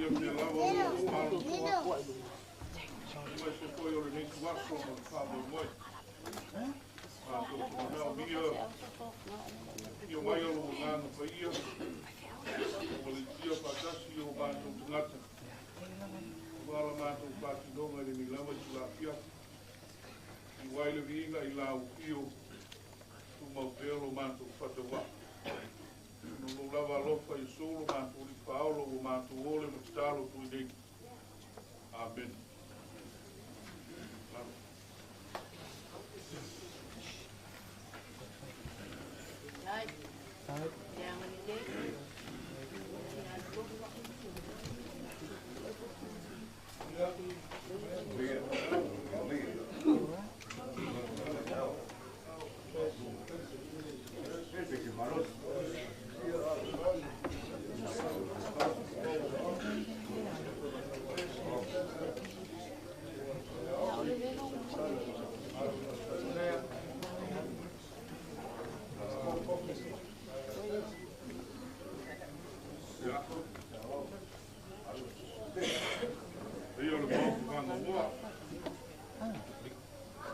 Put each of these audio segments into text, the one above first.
Ia pe lava o malo mai se foi o lenei tuaso ma le faamoemoe. Matou te manaomia ia mai o lou agaga paia ua leitia faatasi i o matou tagata aua la matou faatinoga i lenei lava itulā afiafi. Ua ai le viiga i lau afio, tumau pea lo matou faatauaa. Ona o lou lava alofa Iesu lo matou Alii Faaola ua matou ole ma tatalo atu ai nei. Amene. Lalo. Ia. Ia o le maofa fagogoa.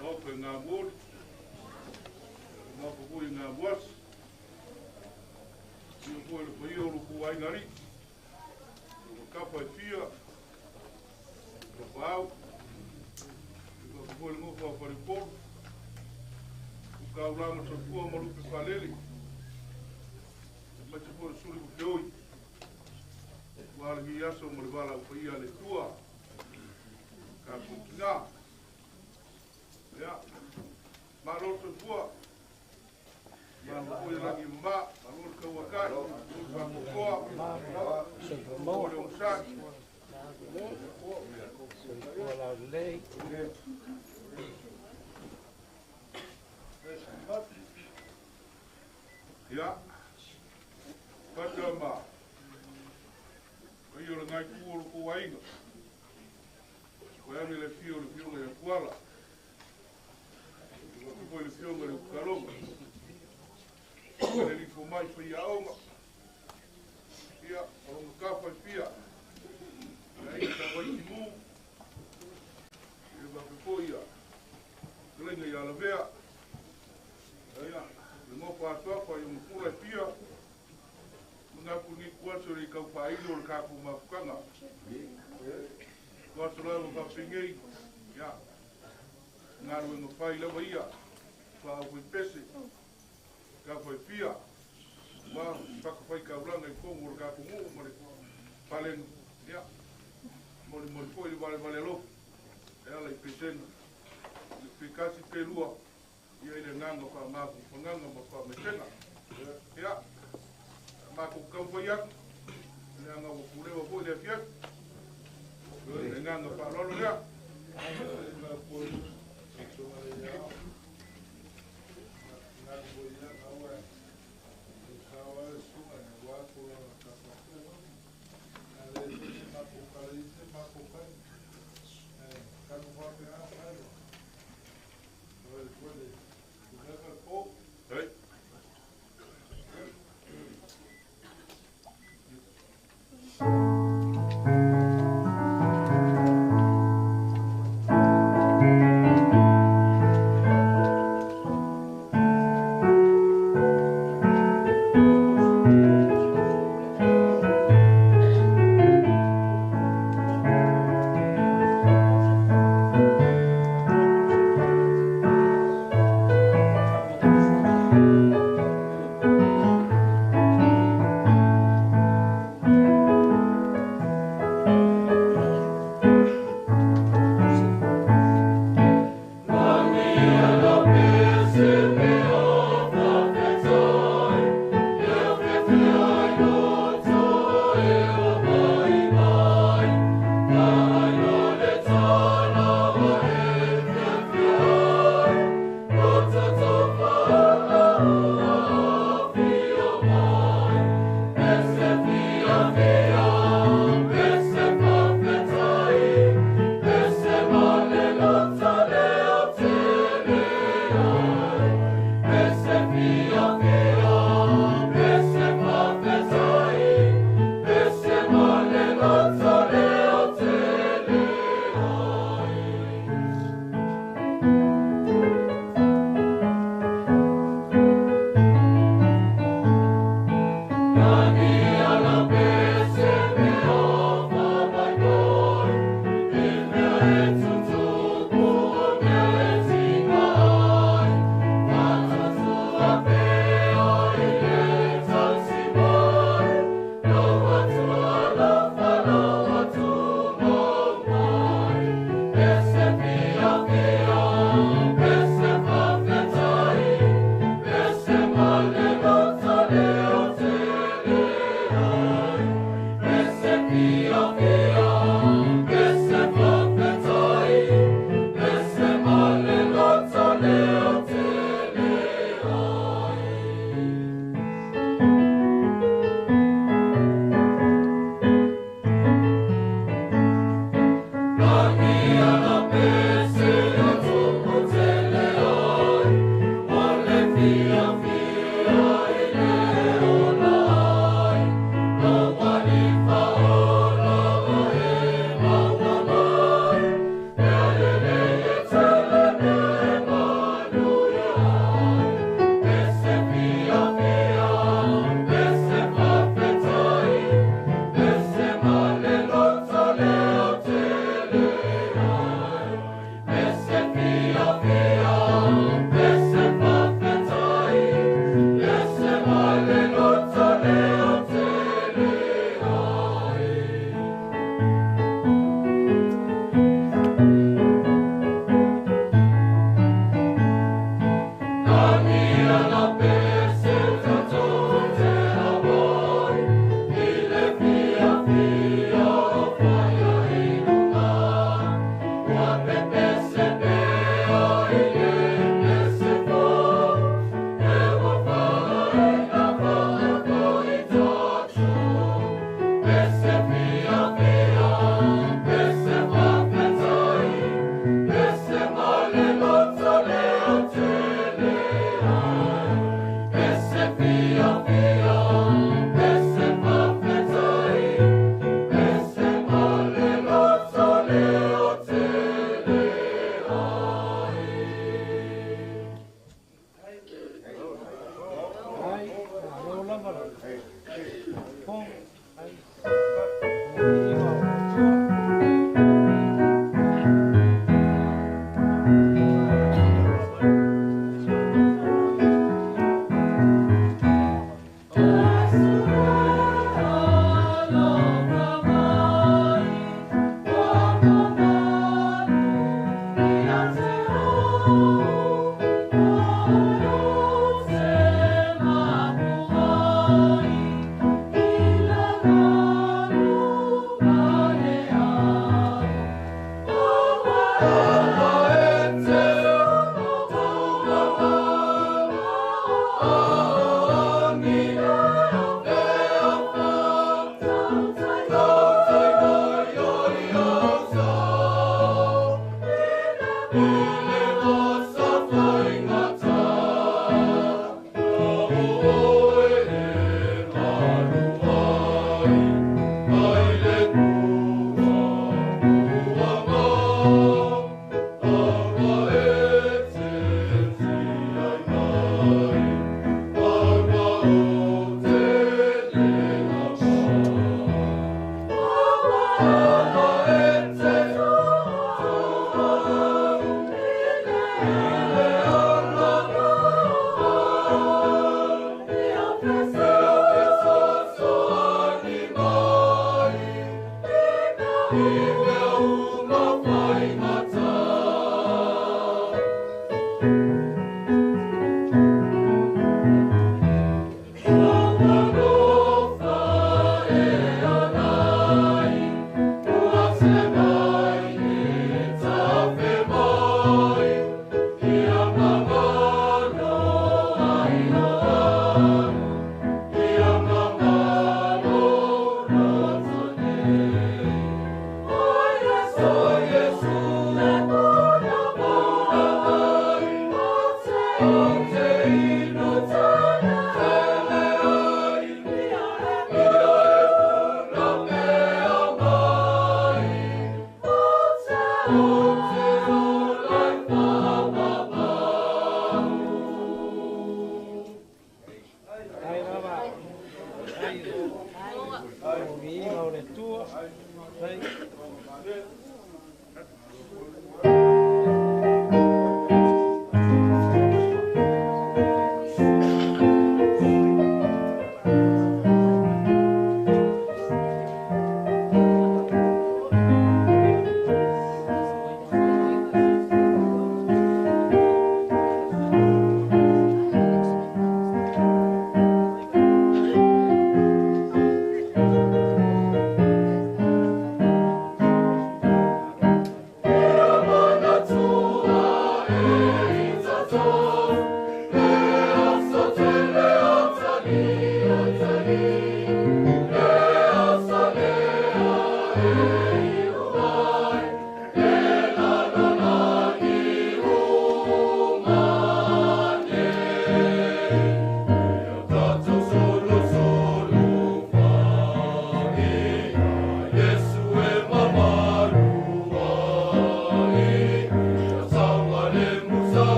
Maofa e Gamoli. Maofa foi e Gamuasi. Ia foi le paia o lo kou aiga alii. O kafa e fia. O paau. Ia foi le gofa o Faleupolu. O kaulama soifua ma lupe faalele. Aemaise foi o suli ma feoi. Ua lenei aso ma le valaau paia a le Atua. Tatou tina. Ia, malo le soifua. Malo foi le lagi e mama, malo le tauatai, malo le faatoatoa, malo le onosai. Soifua laulelei. Ia, fata ma paia o lengai tu o lo kou aiga. Koe ane le afio o le fioga ia Tuala. Ia foi le fioga i le Utukalonga. Ia le lifo mai faiaoga. Ia, o longa kafa e fia. Ia aiga tau ai timu. Ia faapea foi ia fetalaiga ia Lavea. Ia, le gofa atoafa i ona pula e fia. Manatu lenei tuaso e le i tau faaili o le tatou mafutaga. Tuaso lava faapenei, ia, galuega fai lava ia, faaaufaipese, kafa e fia, ma fatafaitaulaga i totonu o le tatou nuu ma le paleni, ia, molimoli foi le valevale alofa e ala i pesega, pe tasi pe lua, ia i le agaga faamafanafanaga ma faamaisega. Ia, matou taumafai atu, leaga ua pulewa foi le afiafi. Le agaga faaaloalo lea. Hey.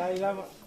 Amen.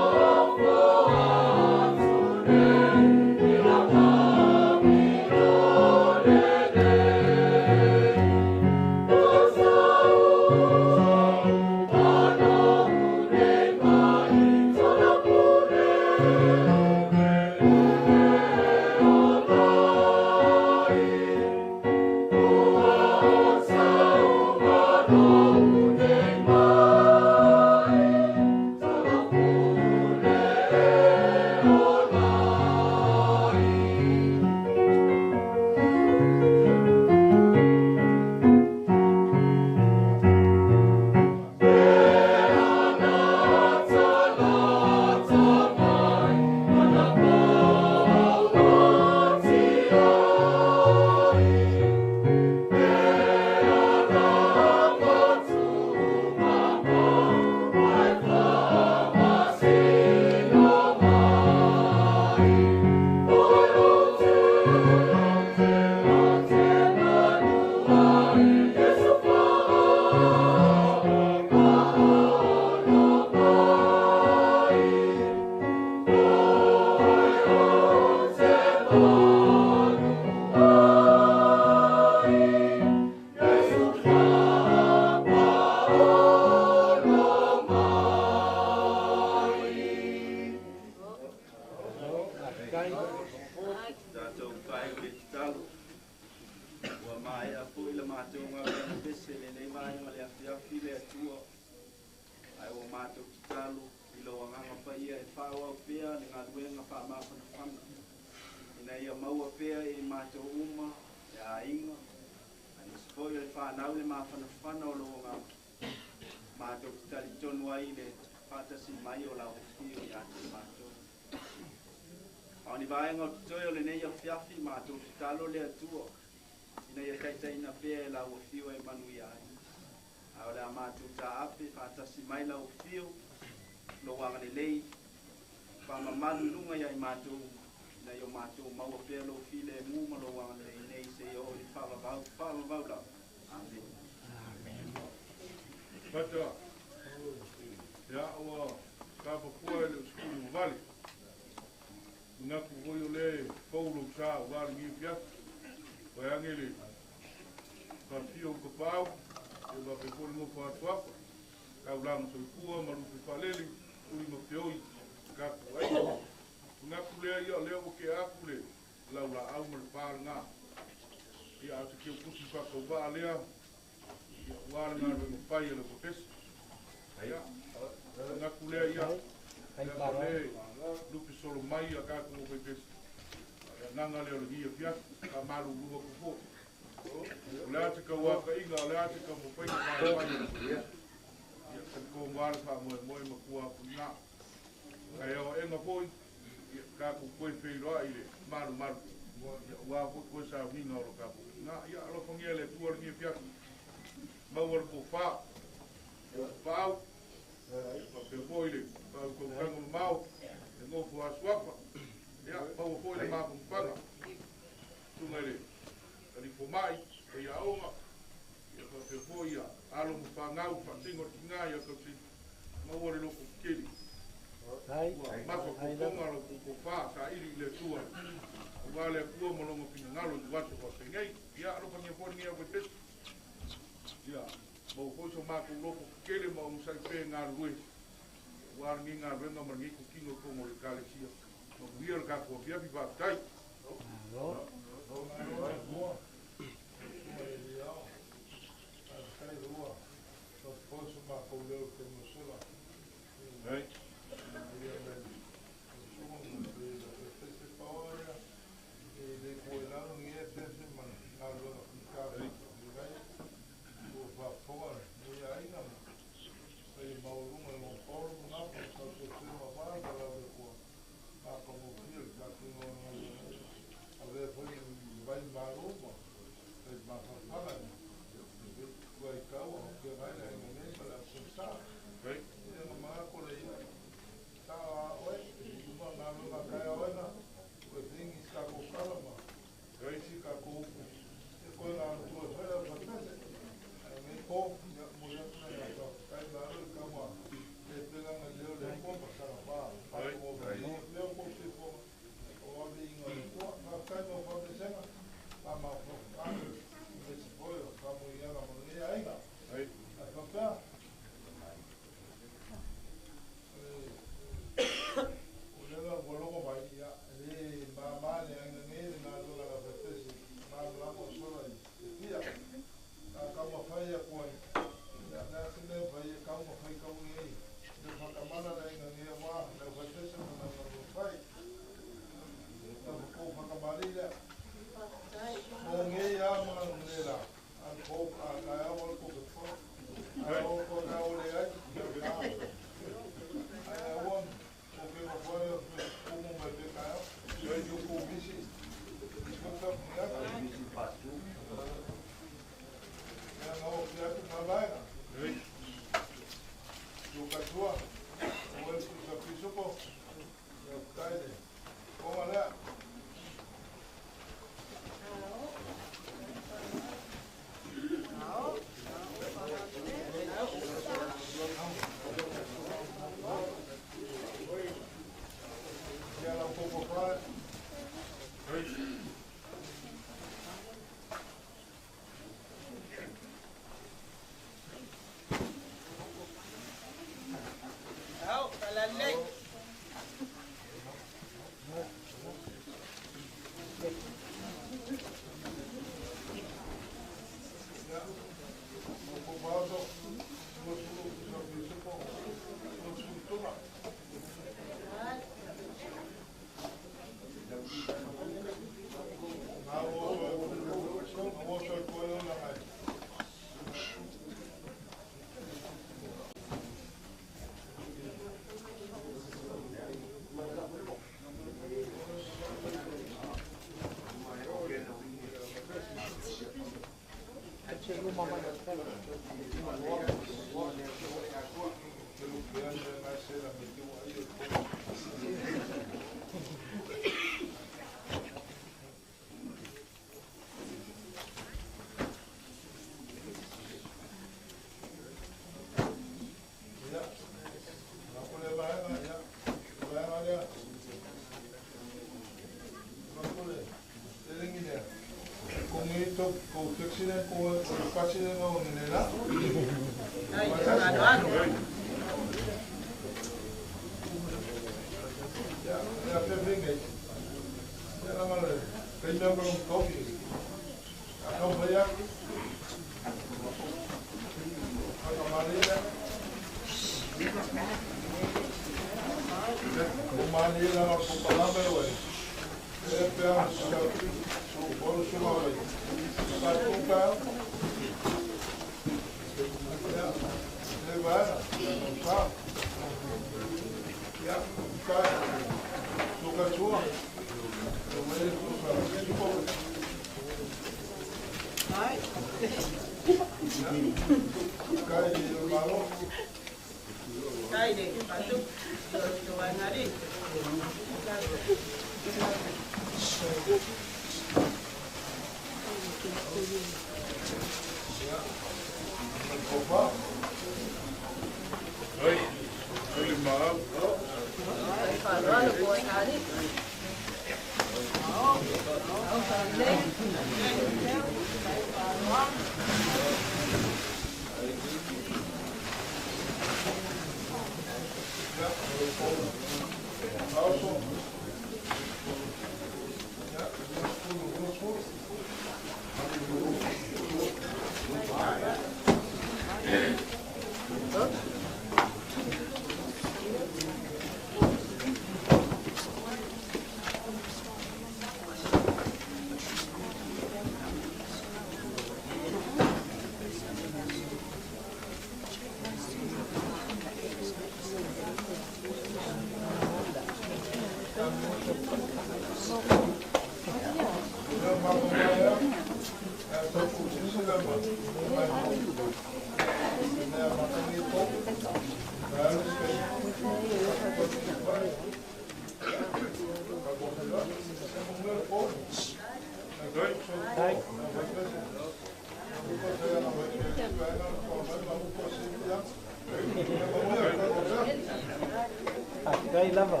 Kai lava.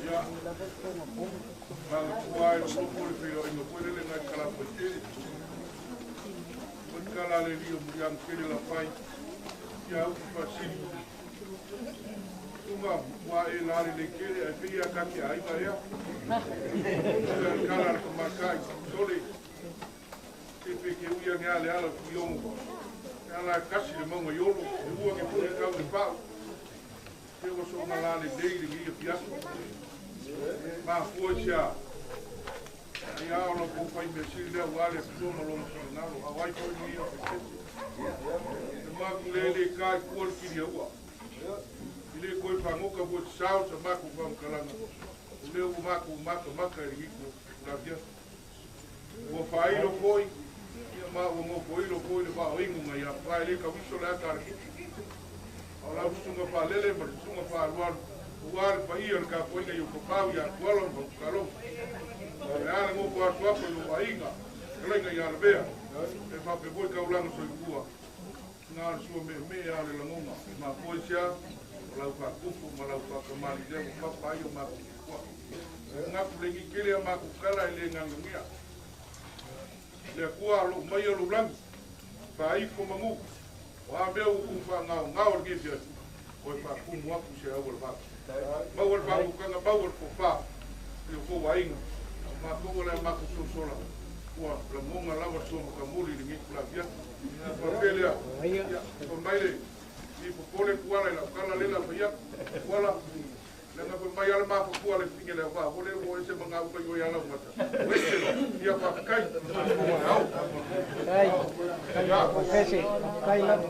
Ia. Maga le sopo le filo inga foi le ngai kala foi tele. Foi kala le lio muriang tele la fai. Ia upu fasili. Tunga wa e la le kele ai pia ka ki ai ba ia. Kala le kamakai sole. Te pe ke uia nge ale ala ku iongo. Ala kasi le maunga iolo. E ua ke pule kau le pau. Te o so nga le nei le ngia fiaso. Ma fua sia. Ia o ko fai me sili le wa le so ma lo so na lo awai ko ni ia fe. Te ma ku le le kai ku ki ia ua. Ile ko fa ngoka bo sao sa ma ku fa kalanga. Le u ma ku ma ka ma ka ri ku la via. Ua fai lo koi. Ia ma ua ngo koi lo koi le ba o ingu ngai ia pa le ka wiso le ka ri. O la usunga pa lele ma usunga pa lualu. Ua le pa ia le ka poinga i o papau ia kualo ma kalo. E ala ngo ko atu apo i o ainga. Kalenga ia le bea. E fa pe boi kaulanga so i kua. Ngā le sua me me a le langonga. Ma poi sia, o lau pa kupu ma lau pa kamali lea o papa ai o ma kua. Ngā pulengi kele a ma kukala i le ngangangia. Le kua lo mai o lulangi. Pa ifo mangu. O a mea uku wha ngao ngao le gefi atu. O e wha kumu aku se au le wha. Mau le wha kukanga, mau le popa. I o kou ainga. Ma kou le ma kusosola. Ua la monga lava sua makamuli le ngiku la via. Ua pelea. Ua maile. I popole kuala i la ukala lela whaia. Kuala. Langa pa mai ala mafa kua le finge le wha. Hole o ese manga uka i oi ala umata. Wese lo. Ia wha kai. Au. Kai. Kai. Kai lava. Kai lava.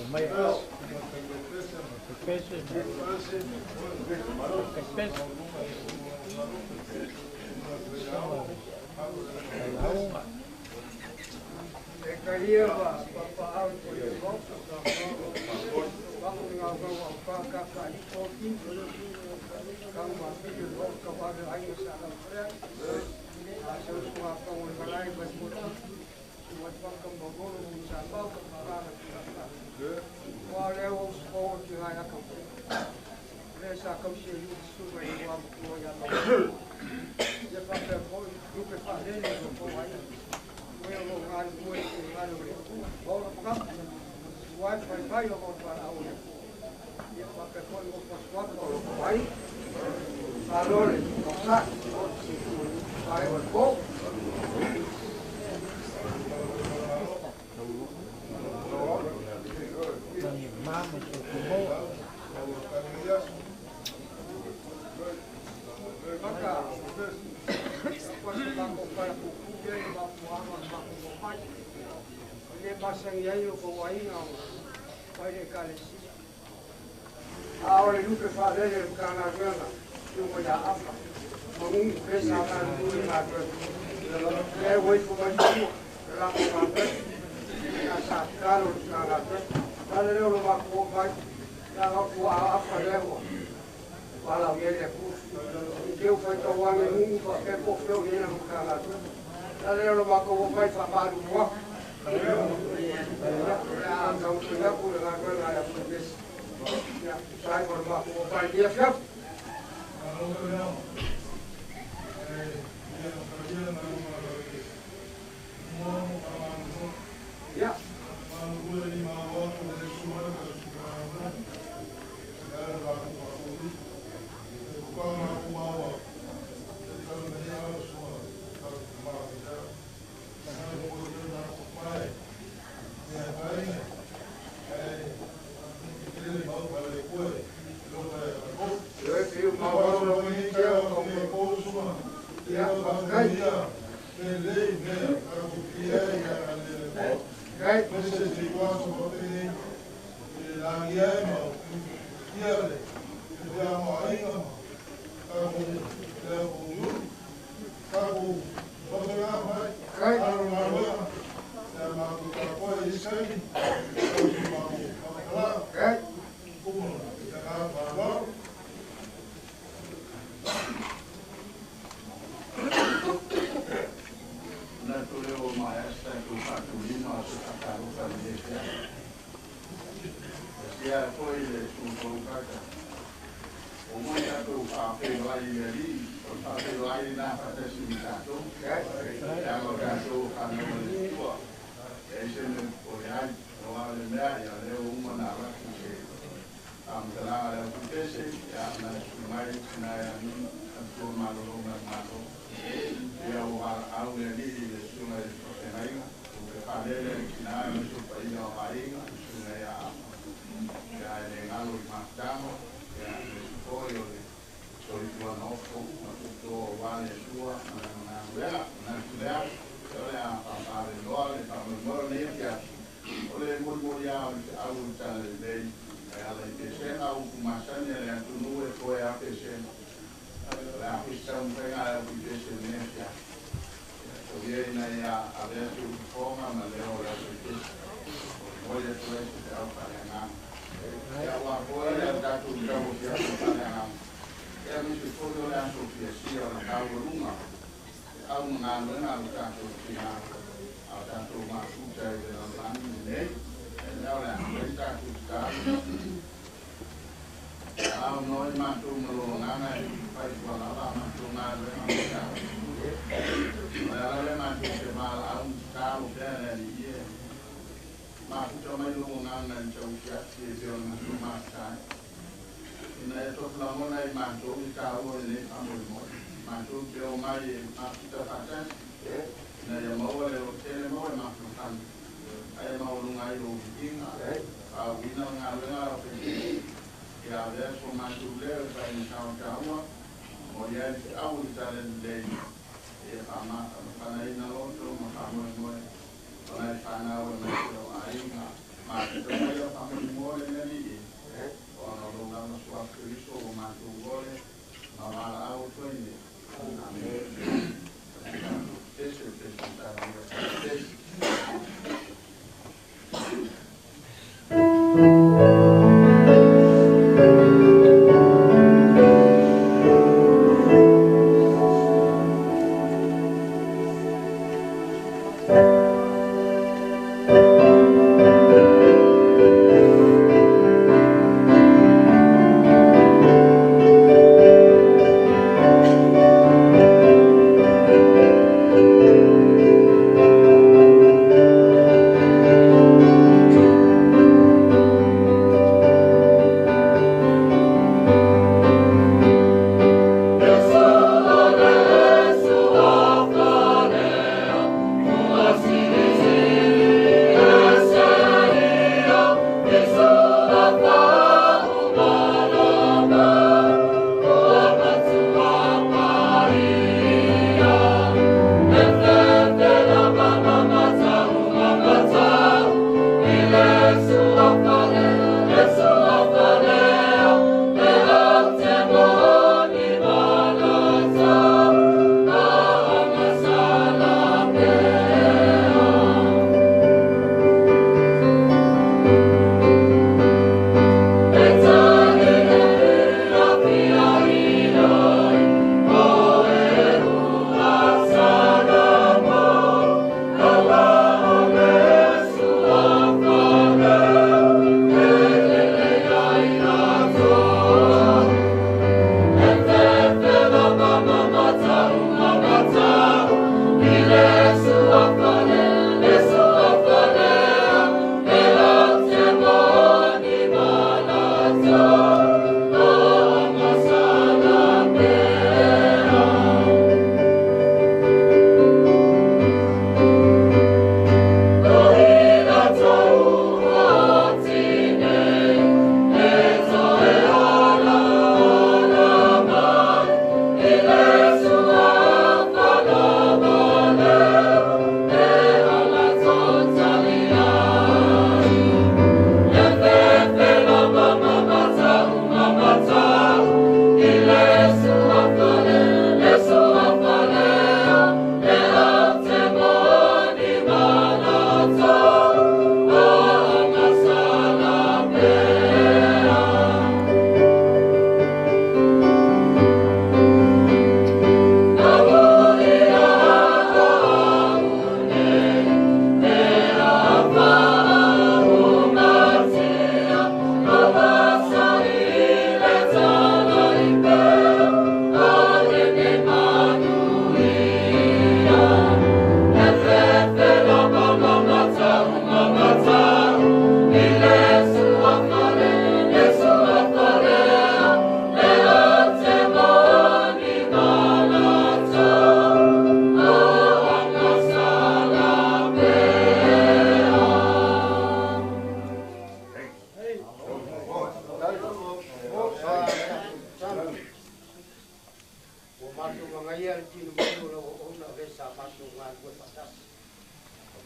Mai pese. Pese.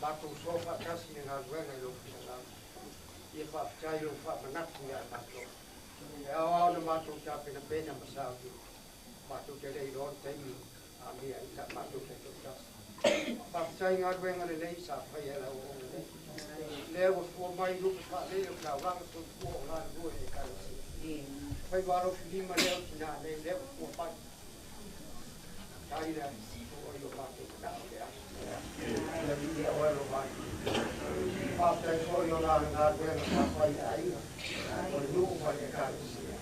Matou soa faatasi i le galuega i lou finagalo. Ia faafetai i lou faamanatu ia matou. E ao lava ona matou tapenapena ma sauni, matou te le iloa le taimi amia ai sa matou taitoatasi. Faafetai i galuega lelei sa faia e lau auauna nei. Lea ua fua mai i lupe faalele o taulaga soifua o galulue i Ekalesia. Faiva alofilima lea o tinā nei lea ua fua mai. Tai le fua i o matou manao le aso. Ia viia oe lo matou. Faafetai foi o la galuega sa fai i aiga, o le nuu ma le Ekalesia.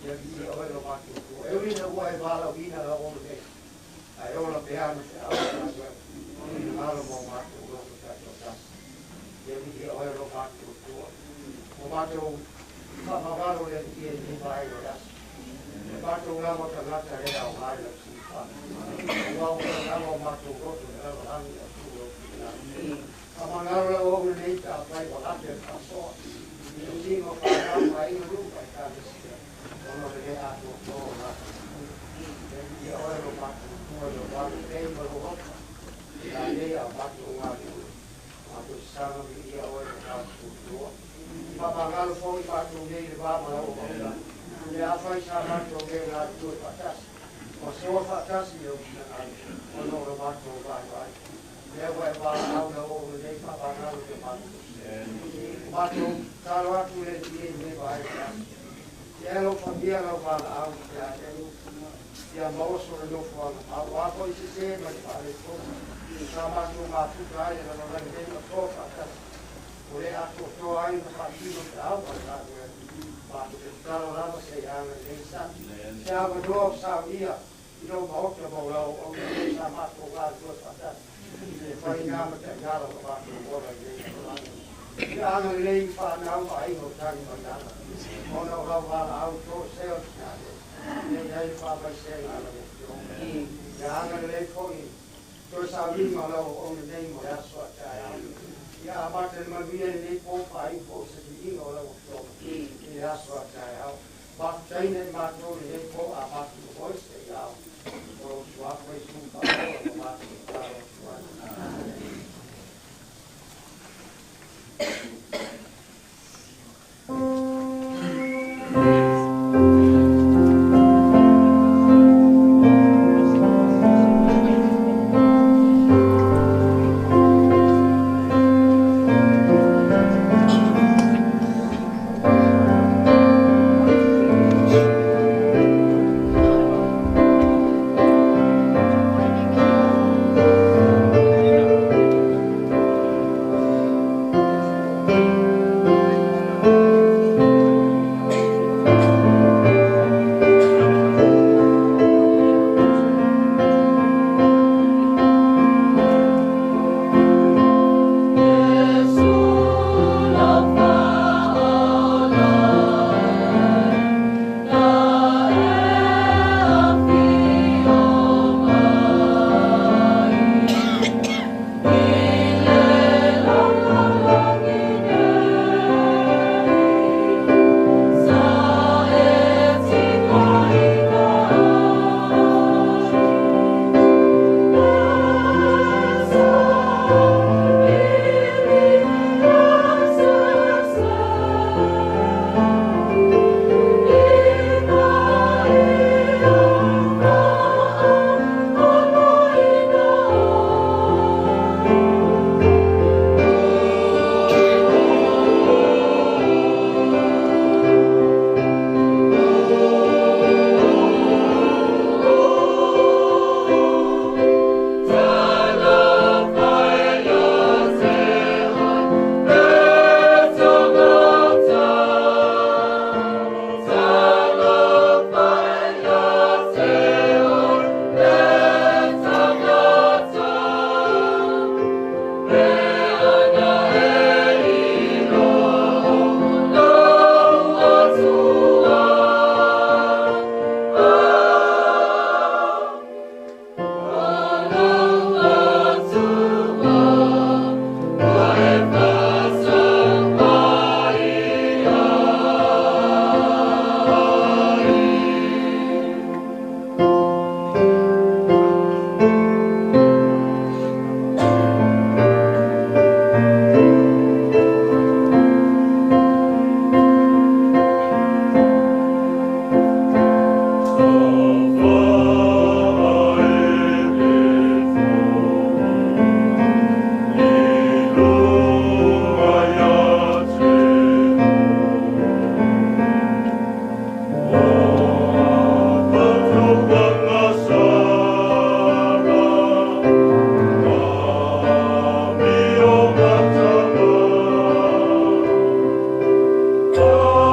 Ia viia oe lo matou Atua. E ui ina ua e valaauina lau auauna nei, ae ola pea ana feau ma galuega, finagalo ma o matou loto taitoatasi. Ia viia oe lo matou Atua. O matou faamagalo le Alii e lenei vaega o le aso. O matou lava tagata le aoga i lau siufaga. Aua ua lava o matou loto i le lalolagi i atu o lau finagalo. Faamagalo lau auauna nei pe afai ua lape le faasoa. I tausiga o fanau ma aiga nuu ma Ekalesia, ona o le le atoatoa o latou tino. Ia viia oe lo matou Atua i lou agalelei ma lou alofa. Ia lelei a matou galulue. Matou saga viia oe lo matou Atua. Faamagalo foi matou nei i le va ma lau auauna. Le afai sa matou le galulue faatasi. Ma soa faatasi i lou finagalo, ona o lo matou vaivai. Lea ua e valaau lau auauna nei, faamagalo i le matou. Matou tatalo atu le Alii i lenei vaega o le aso. Ia alofagia lau valaau ia te ia maua sona nofoaga mau. O a foi sesē ma le faaletonu sa matou mafuta ai le lalolagi nei ma toa faatasi, o le atoatoa ai ona faatino feau ma le galuega. Matou te tatalo lava se i agalelei se avanoa o saunia i lou maota ma o lau auauna nei sa matou galulue faatasi e fai na ma taigala o matou ola i nei lalolagi. Ia agalelei i fanau ma aiga o tagi mai ana, ona o lau valaau toesea o tinā nei. Ia i ai le faamaisega a lau Afioga. Ia agalelei foi toe sauniga o lau auauna nei mo le aso a taeao. Ia amata i le manuia lenei po faaiu foi se viiga o lau Afioga i le aso a taeao. Faafetaina i matou lenei po a matou oe se i ao. O lou suafa Iesu faaola ma matou tatalo atu ai. Amene. Thank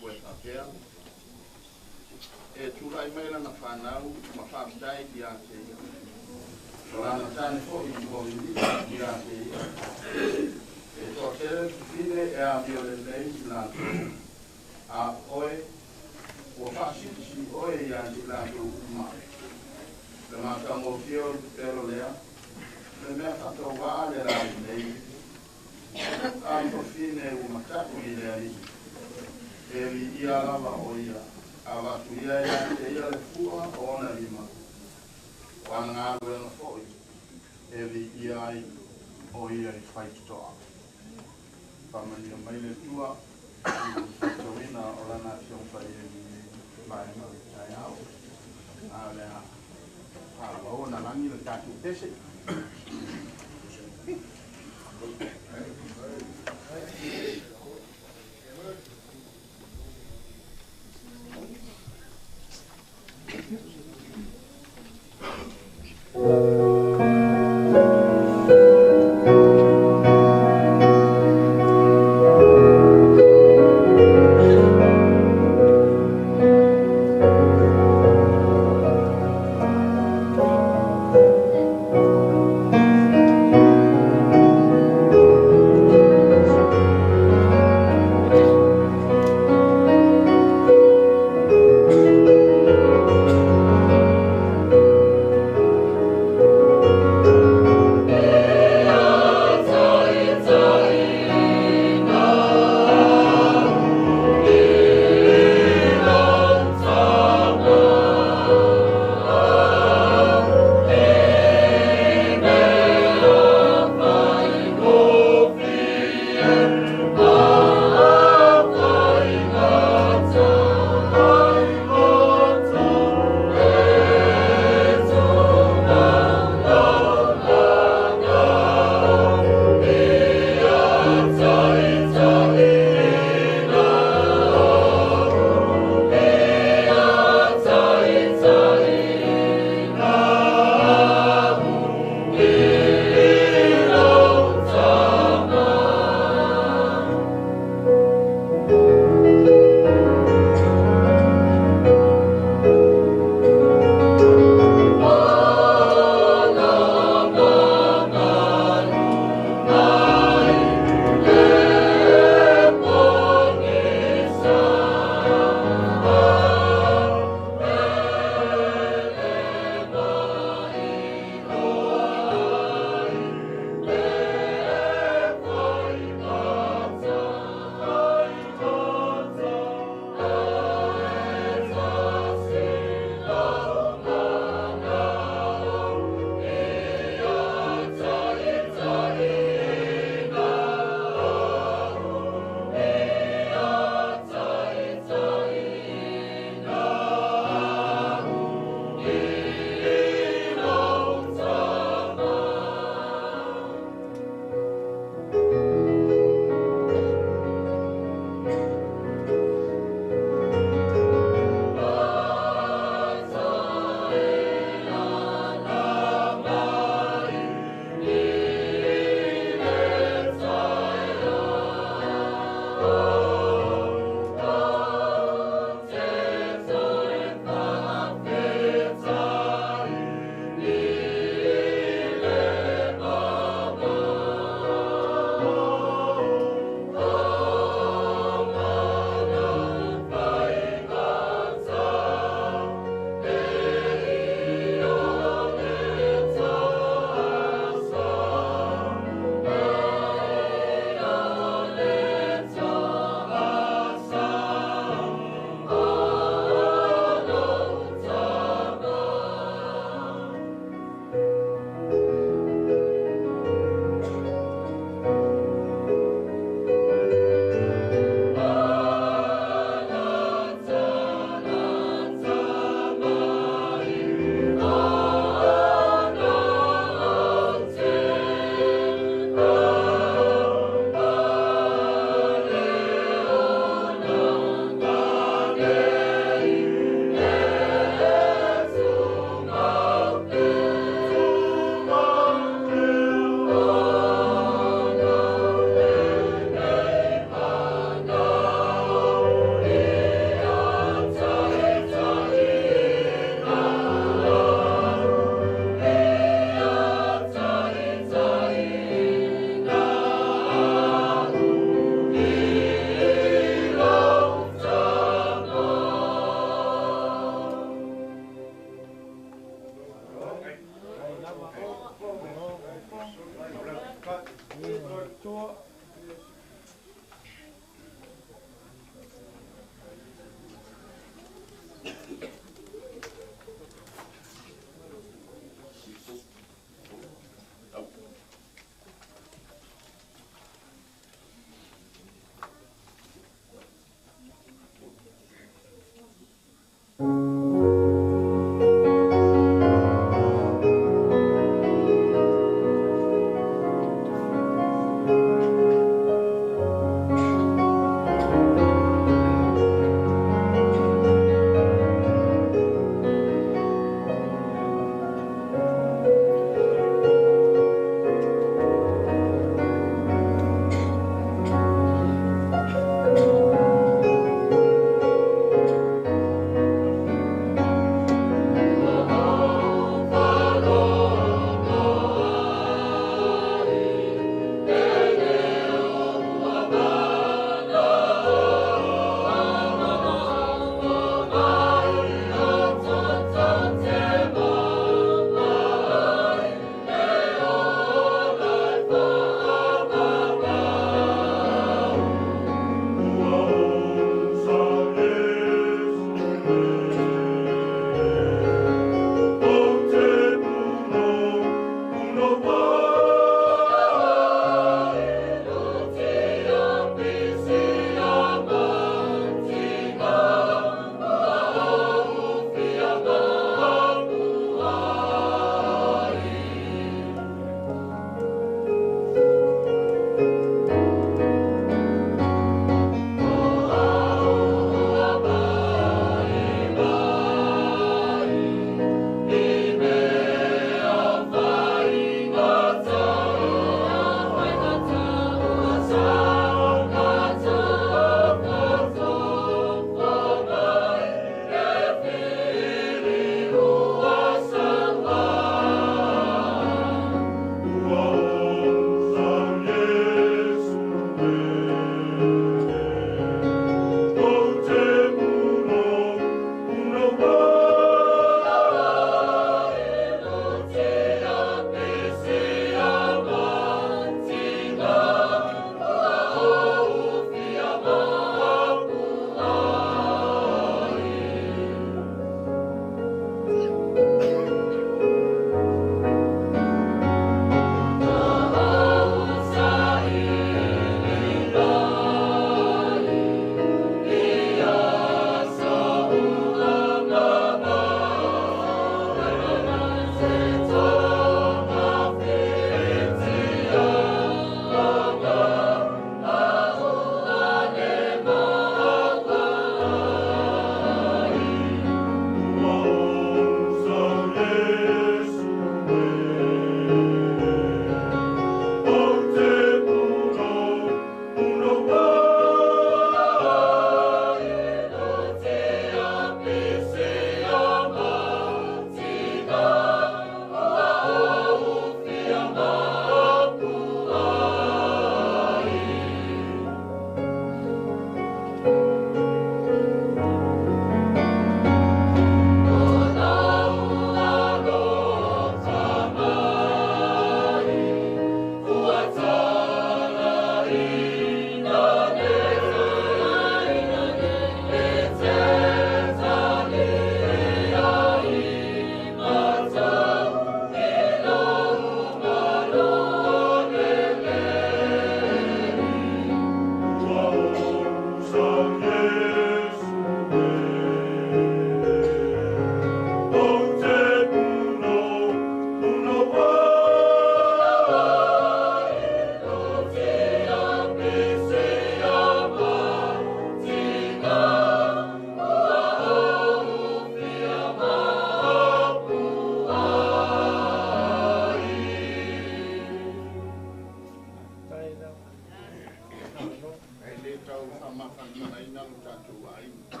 tatou aiga.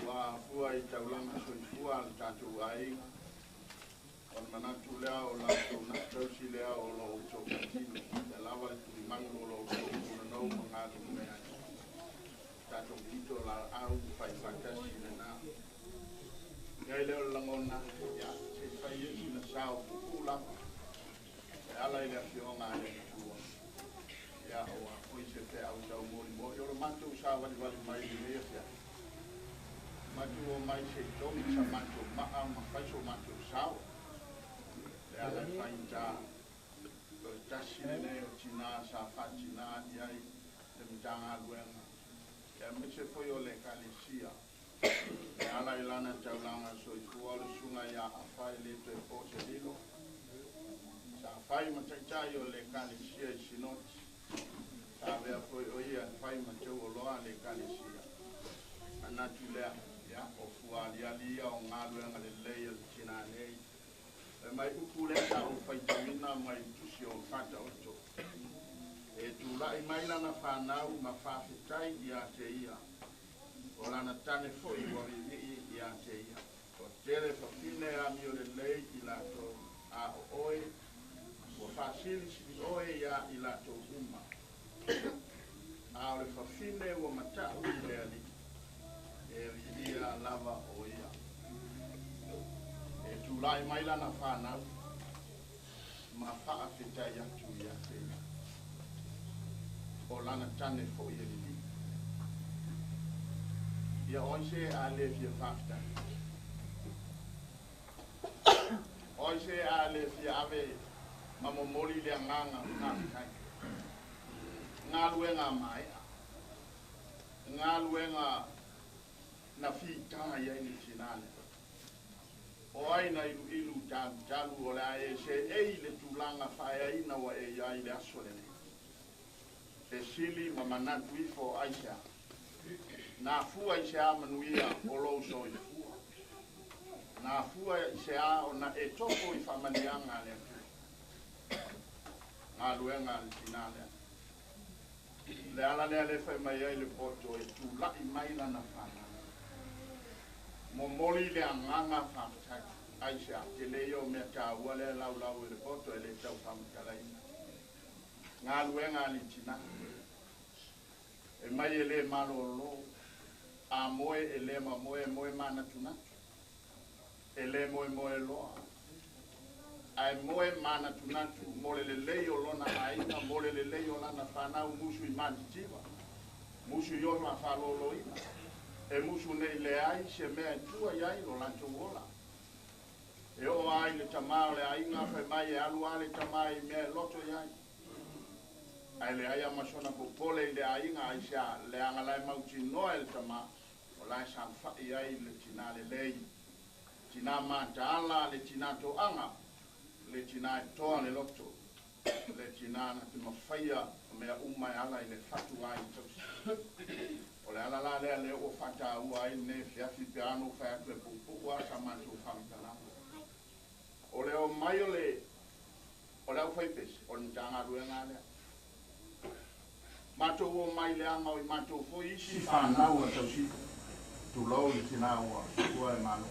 Ua afua i taulaga soifua a le tatou aiga, o le manatu lea o latou tausi lea o lo outou patino, e lava le tulimanu o lo outou punanou ma galulue ai. Tatou pito laau faifaatasi lena. Ia i lea o le lagona, ia, se i fai ai sina sao puupuu lava, e ala i le afioga a le Atua. Ia, ua foi se feau taumolimoli, o le matou savalivali mai i lenei afiafi. Matou omai se i togi sa matou maa ma fai so matou sao. Le ala e faigata, o le tasi lenei o tinā sa faatinā i ai le Matagaluega, aemaise foi o le Ekalesia, e ala i lana taulaga soifua o le susuga ia Afa e le toe po se lilo, sa fai ma taitai o le Ekalesia i Sinoti, sa avea foi o ia e fai ma taualoa le Ekalesia. Manatu lea, ia, o fua aliali ia o galuega lelei a le tinā nei. E mai upu lea sa ou faitauina mai le tusi o Faataoto. E tulai mai lana fanau ma faafetai ia te ia, o lana tane foi ua viivii ia te ia. O tele fafine amio lelei i latou, a o oe, ua faasilisili oe ia i latou uma. A o le fafine ua matau i le Alii, e viia lava o ia. E tulai mai lana fanau ma faafetai atu ia te ia, o lana tane foi e lili. Ia oi se a le fia faafetai. Oi se a le fia ave ma momoli le agaga faafetai. Galuega maea. Galuega na fita i ai le tinā lea. O ai na iluilu talutalu o le a e seei le tulaga faaeaina ua e i ai i le aso lenei. Fesili ma manatu ifo aisea. Na fua i se a manuia o lou soifua. Na fua i se a ona e tofo i faamanuiaga a le Atua. Galuega a le tinā lea. Le ala lea le fai mai ai le poto e tulai mai lana fanau. Momoli le agaga faafetai. Aisea, tele ia o mea taua lea e laulau i le poto e le tau faamatalaina. Galuega a le tinā. E mai e le malolo, a moe e le mamoe, e moe manatunatu. E le moemoe loa. Ae moe manatunatu mo le lelei o lona aiga, mo le lelei o lana fanau, musu i matitiva, musu i ola faalōlōina. E musu nei leai se mea e tua i ai lo latou ola. E oo lava i le tamā o le aiga fai mai e alu lava le tamā i mea e loto i ai. Ae leai lava ma sona popole i le aiga, aisea, leaga la e mautinoa e le tamā, o la e saofai ai le tinā lelei, tinā mataala, le tinā toaga, le tinā e toa le loto, le tinā na te mafaia o mea uma e ala i le fatu aiga tausi. O le ala la lea lea ua faataua ai lenei afiafi pe a na ou fai atu e puupuu lava sa matou faamatalaga. O le omai o le o le aufaipese, o le Matagaluega lea. Matou omai leaga o i matou foi isi fanau a tausi, tulou le tinā ua ua e malo.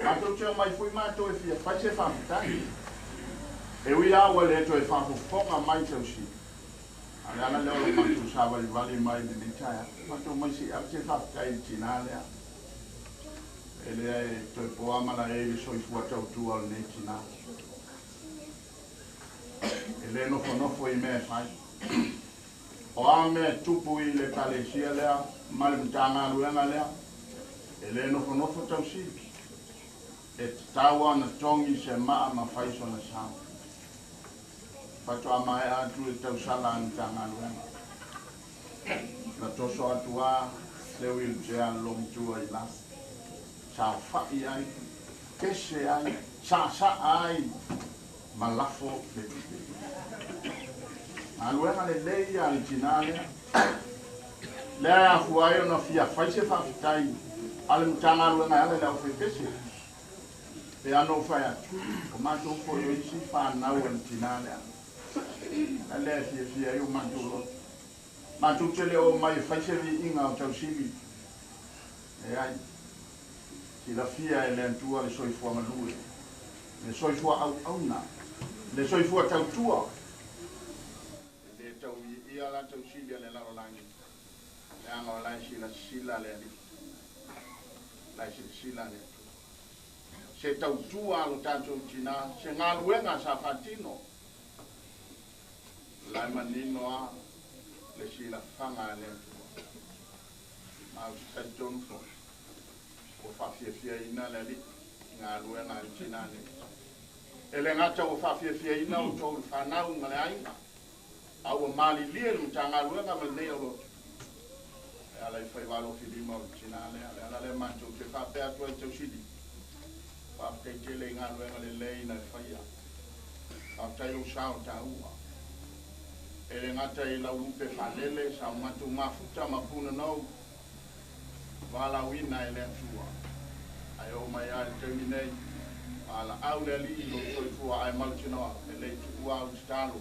Matou te omai foi matou e fia fai se faafetai. E ui lava ua le toe faafofoga mai tausi, a o le ala lea o le matou savalivali mai i lenei taeao. Matou omai se i ave se faafetai i le tinā lea. E le toe poa malae i le soifua tautua o lenei tinā. E le nofonofo i mea e fai. O a mea e tupu i le Ekalesia lea ma le Matagaluega lea, e le nofonofo tausi. E tatau lava ona togi se maa ma fai sona sao. Faatoa maea atu le tausala a le Matagaluega. Na toso atu lava le wheelchair a le loomatua i lalo. Saofai ai, pese ai, saasaa ai ma lafo le tupe. Galuega lelei ia a le tinā lea. Lea e afua ai ona fia fai se faafetai a le Matagaluega e ala i le aufaipese. Pe a na ou fai atu, o matou foi o isi fanau a le tinā lea. A lea e fiafia ai o matou loto. Matou te le o mai e fai se viiga o tausili. E ai, silafia e le Atua le soifua galue, le soifua auauna, le soifua tautua. E le tau viia la tausili a le lalolagi, leaga o la e silasila le Alii, la e silasila le Atua. Se tautua a lo tatou tinā, se galuega sa faatino, la e manino a le silafaga a le Atua. Ma ou te talitonu foi, ua faafiafiaina le Alii i galuega a le tinā nei. E le gata ua faafiafiaina outou le fanau ma le aiga, a ua malilie le Matagaluega ma lenei aulotu e ala i faiva alofilima o le tinā lea. Le ala lea matou te faapea atu ai tausili, faafetai tele i galuega lelei na e faia. Faafetai lou sao taua. E le gata i lau lupe faalele sa o matou mafuta ma punanou valaauina e le Atua. Ae oo mai lava i le taimi nei, valaau le Alii i lou soifua ae mautinoa e le i tuua au tatalo.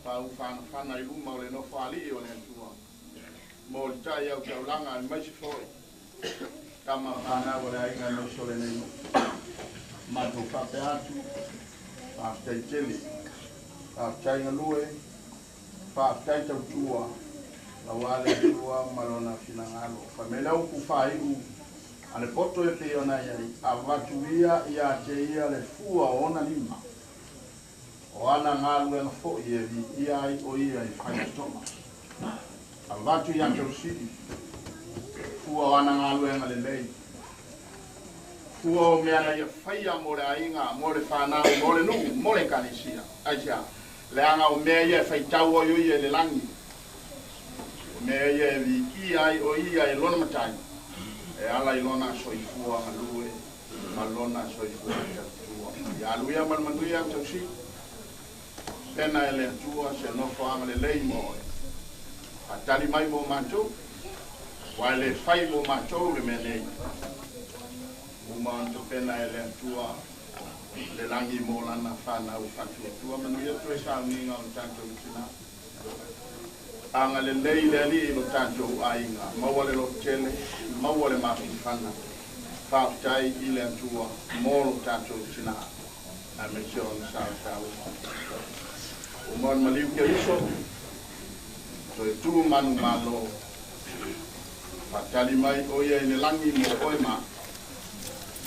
Pau fanafana i luma o le nofoalii o le Atua. Mo le tai au taulaga aemaise foi tama fanau o le aiga aemaise o lenei nuu. Matou faapea atu, faafetai tele, faafetai galue, faafetai tautua, aua le Atua ma lona finagalo. Fai mai le upu faaiu a le poto e pei ona i ai, avatu ia ia te ia le fua o ona lima, o ana galuega foi e viia ai o ia i faitotoga. Avatu ia tausili, fua o ana galuega lelei, fua o mea na ia faia mo le aiga, mo le fanau, mo le nuu, mo le ekalesia. Aisea? Leaga o mea ia e faitau ai o ia i le lagi, o mea ia e viia ai o ia e lona matai, e ala i lona soifua galue ma lona soifua tautua. Ia alu ia ma le manuia tausili, pena e le Atua se nofoaga lelei mo oe. Faatali mai mo matou, aua e le fai mo matou le mea nei. Uma ona tapena e le Atua le lagi mo lana fanau faatuatua. Manuia toe sauniga o le tatou tinā. Agalelei le Alii i lo tatou aiga, maua le lototele, maua le mafanafana. Faafetai i le Atua mo lo tatou tinā, aemaise ona sao taua. Uma ona maliu Keriso, toe tu manumalo, faatali mai o ia i le lagi mo oe ma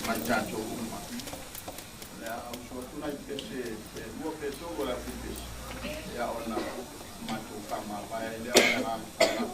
mai tatou uma. O le a usu atu nai pese pe lua pe tolu o le au pese, ia ona matou faamavae ai lea ma le agaga faaaloalo.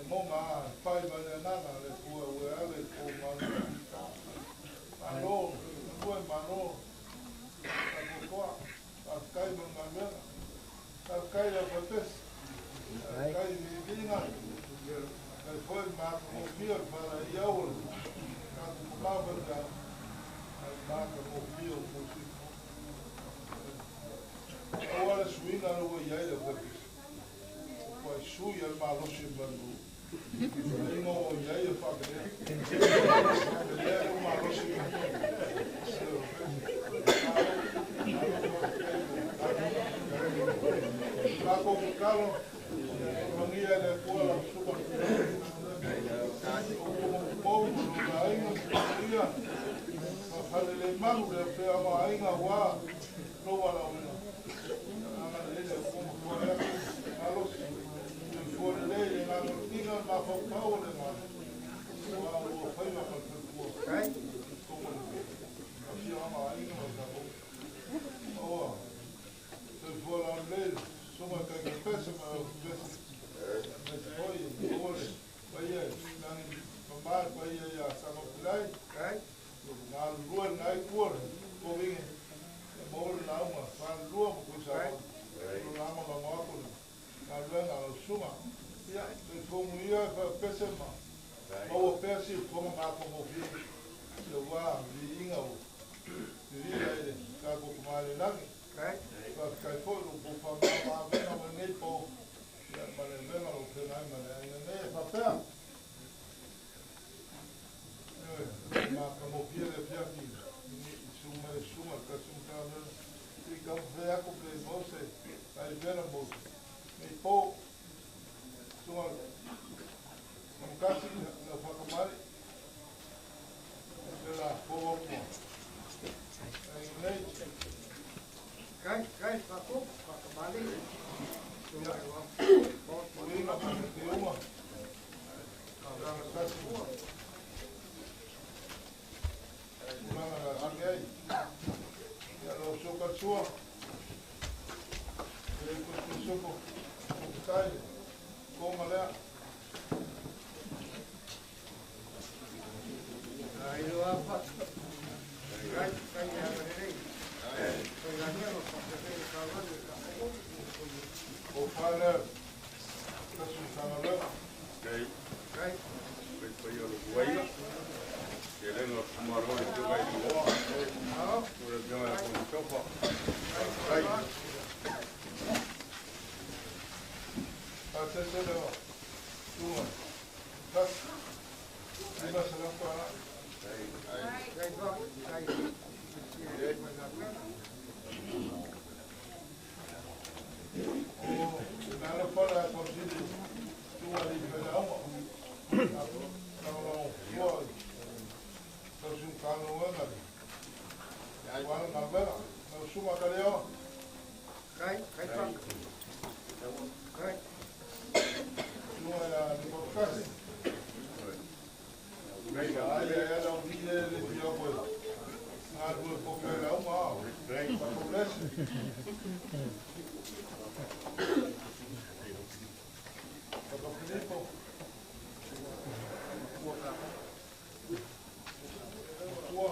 Ai Monga pai ma le nana le tua ue ale ko ma malo ue malo ka koa ka kai ma ngavena ka kai la pates kai vivinga kai foi ma ko fio para iau ka ko ma ka ma ko fio ko si Ora suina lo ia le pates Pai sui al malo si mandu No ia ia fa bene Le malo si La ko kalo mangia le kuala suka o la inga ia fa le manu le pe ama inga wa no wala una ama le le ko ko alo ko le le na tinga ma fa pau le ma wa o fa ma fa ko kai ko ko ama inga wa o se for la le suma ka ke pese ma pese oi oi pai nani ma pai ya sa mo plai kai na lua nai kur ko vinge mo la uma fa lua ko sa ko la ma ma ko na lua na suma ya le fo mu ya fa pese ma o pese ko ma ko mo vi le wa vi inga o vi le ka ko ma le la kai ka kai fo lo ko fa ma ma ma nei po ya ma le vela lo pe nai ma le ne fa pea ma ka mo pie le pia ki ni suma le suma ka suma ka i ka fe ko pe mo se ai vela mo nei po suma mo ka si na fa ka mari la po mo ai nei kai kai fa ko fa ka mari suma wa po ni ma pa te uma ka ka si Ya lo soka sua le ko soko tai ko mala ai lo apa kai kai ya le kai la ni lo fa ke ka wa ka o fala ka su sa la kai kai kai kai lo guaila que le no maro le kai lo o le yo la con chofa kai a se se lo tu tas ni ma sa la pa kai kai fa kai o na la fa la ko si tu ali pe la uma no no no su kanu wena wala na vela no suma kaleo kai kai fa kai tu era ni por kasi kai ai ai la vi le pio pues na du po la uma kai pa ko Papa Filippo Tua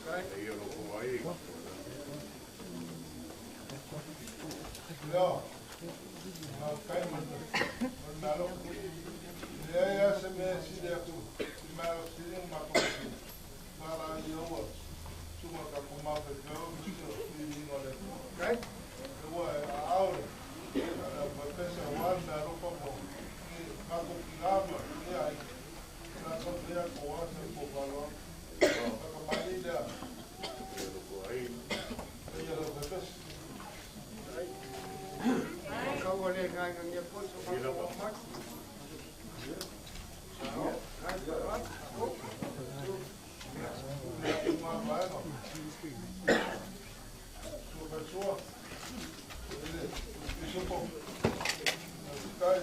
kai io lo guai No. Kai ma lo le ya se me si le ku ma lo si ma ko para yo suma ka ko ma pe yo si no le kai wa aure la pesa wa na ro ko ni ka ko na ma ni ai na ko ya ko wa se ko pa lo ka ma ni la lo guai ya lo pesa ka wa le kai ngi po so ma ko ma kai fa ko ma ma no su persua ele isopo kai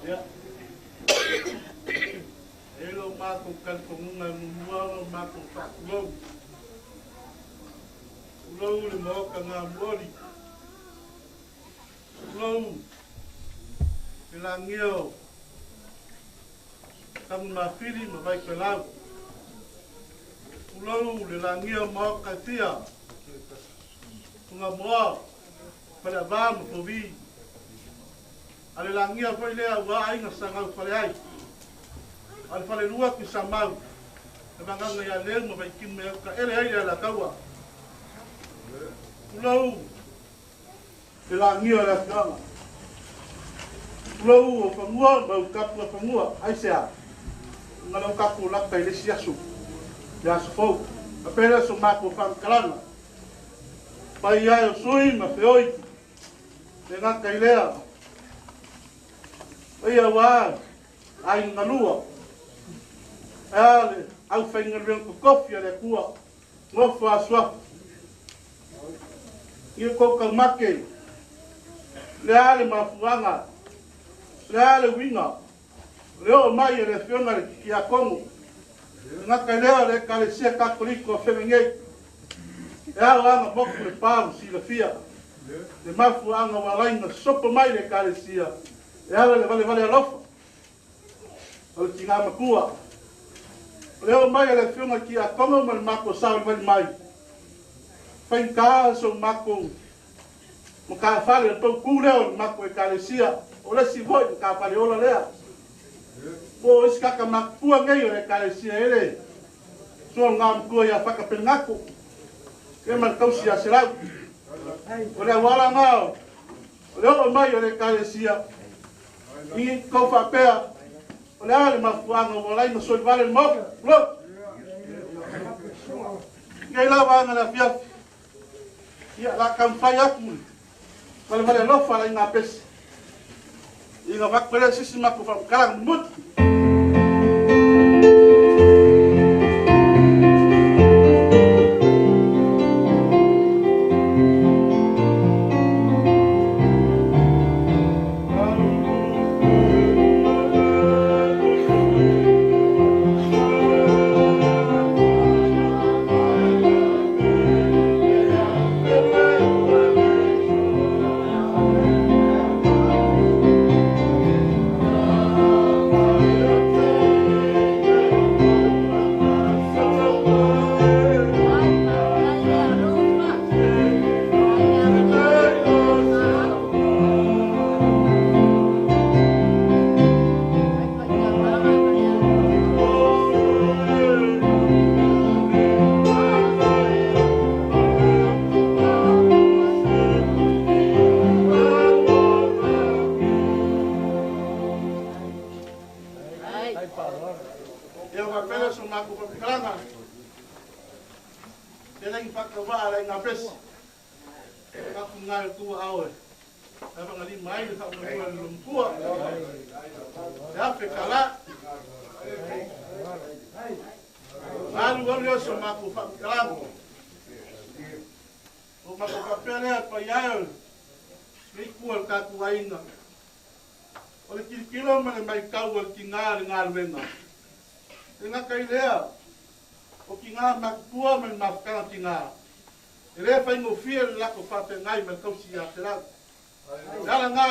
Ia. E lo mākou talitonuga e muamua ona o matou faatulou. Tulou le Maota gamuoli. Tulou le lagia o Taguimafili ma Vaitoelau. Tulou le lagia o Maota e fia, Tugamoa, Faleavā ma Fovi. A le lagia foi lea ua aiga sa gaufale ai. A le falelua Tuisamau, le vagaga ia Leu ma Vaitimu e autaele ai le Alataua. Tulou le lagia o le afioaga. Tulou o fanua ma utapu a fanua. Aisea? Ona lea ua tatou lata i le isi aso, le aso fou. Faapea lea so matou faamatalaga. Paia e o sui ma feoi, le gata i lea. Paia aua aiga galua, ae a le aufaigaluega totofi a le Atua, nofo a suafa. I kou taumate, le a le mafuaaga, le a le uiga, o le oo mai e le Afioga i le Tiakono, le gata i lea o le Ekalesia Katoliko a Fevenei, e ao aga motu le pa ua silafia, le mafuaaga ua ala ai ona sopo mai le Ekalesia e ala i le valevale alofa o le tina matua. O le oo mai a le Afioga i le Tiakono ma le matou savalivali mai, faigata so matou matafale, le paukū lea o le matou Ekalesia, o le isi foi matafale ola lea. Po o isi kaka matutua nei o le Ekalesia e le soa ngā matua ia Whakapengato, e ma le tausi ia Selau. O le auala ngā o le oo mai o le Ekalesia, i kou faapea, o le a le mafuaaga ua ala ai ona solivale le Maota. Tulou. Nei lava aga le afiafi. Ia, o le a taumafai atu le valevale alofa a le aiga pese. Ina avatu ai lea sisi matou faamatalaga mulimuli. Ia faapea lea so matou faamatalaga, e le i faatauvaa le aiga pese. Tatou nga i le tua ao e avagalima ai le faamoemoe a le Lomatua. E afe tala. Alu alu lea so matou faamatalaga. O matou faapea lea paia e o le itu a le tatou aiga. O le tilotilo ma le matau a le tina le galuega. E gata i lea, o tina matutua ma le mafutaga tina, e le faigofie le latou faafeagai ma le tausi ia Selau. O le ala lena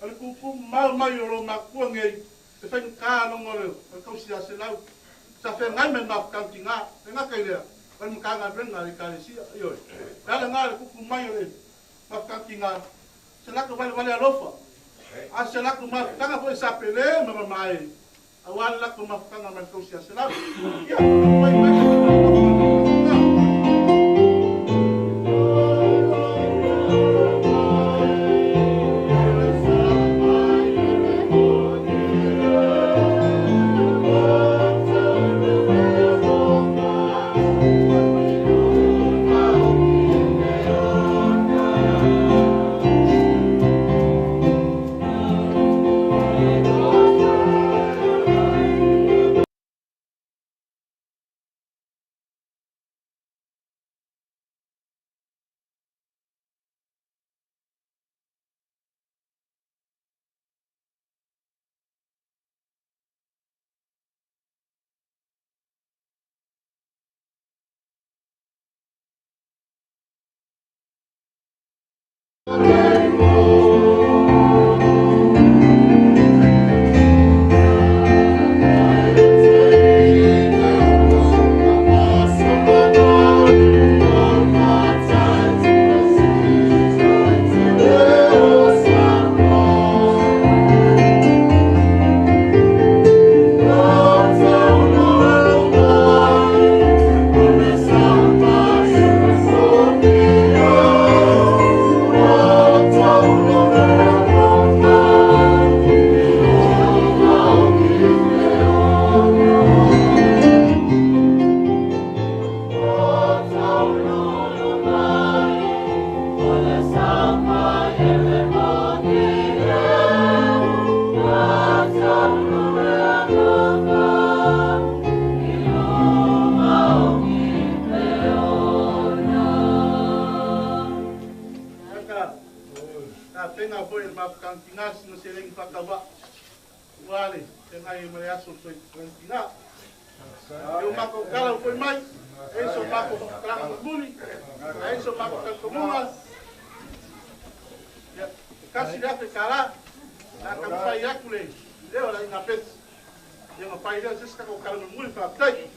o le tuutuu mamao mai o lo matutua nei, e faigata loga o le tausi ia Selau sa feagai ma le mafutaga tina. E gata i lea, o le Matagaluega a le Ekalesia. Ioe. O le ala lena o le tuutuu mai o le mafutaga tina, se latou valevale alofa, a se latou mafutaga foi sa pele ma mamae, aua le latou mafutaga ma le tausi ia Selau. Ia, mai mai. Vale, tengai ma le aso toi tina. E o mako kala foi mai, e so mako kala muli, e so mako kala. Ya, kasi le afe kala, na ka fai akule, leo la ina pes. Ia ma pai leo se ka kala muli fa tai.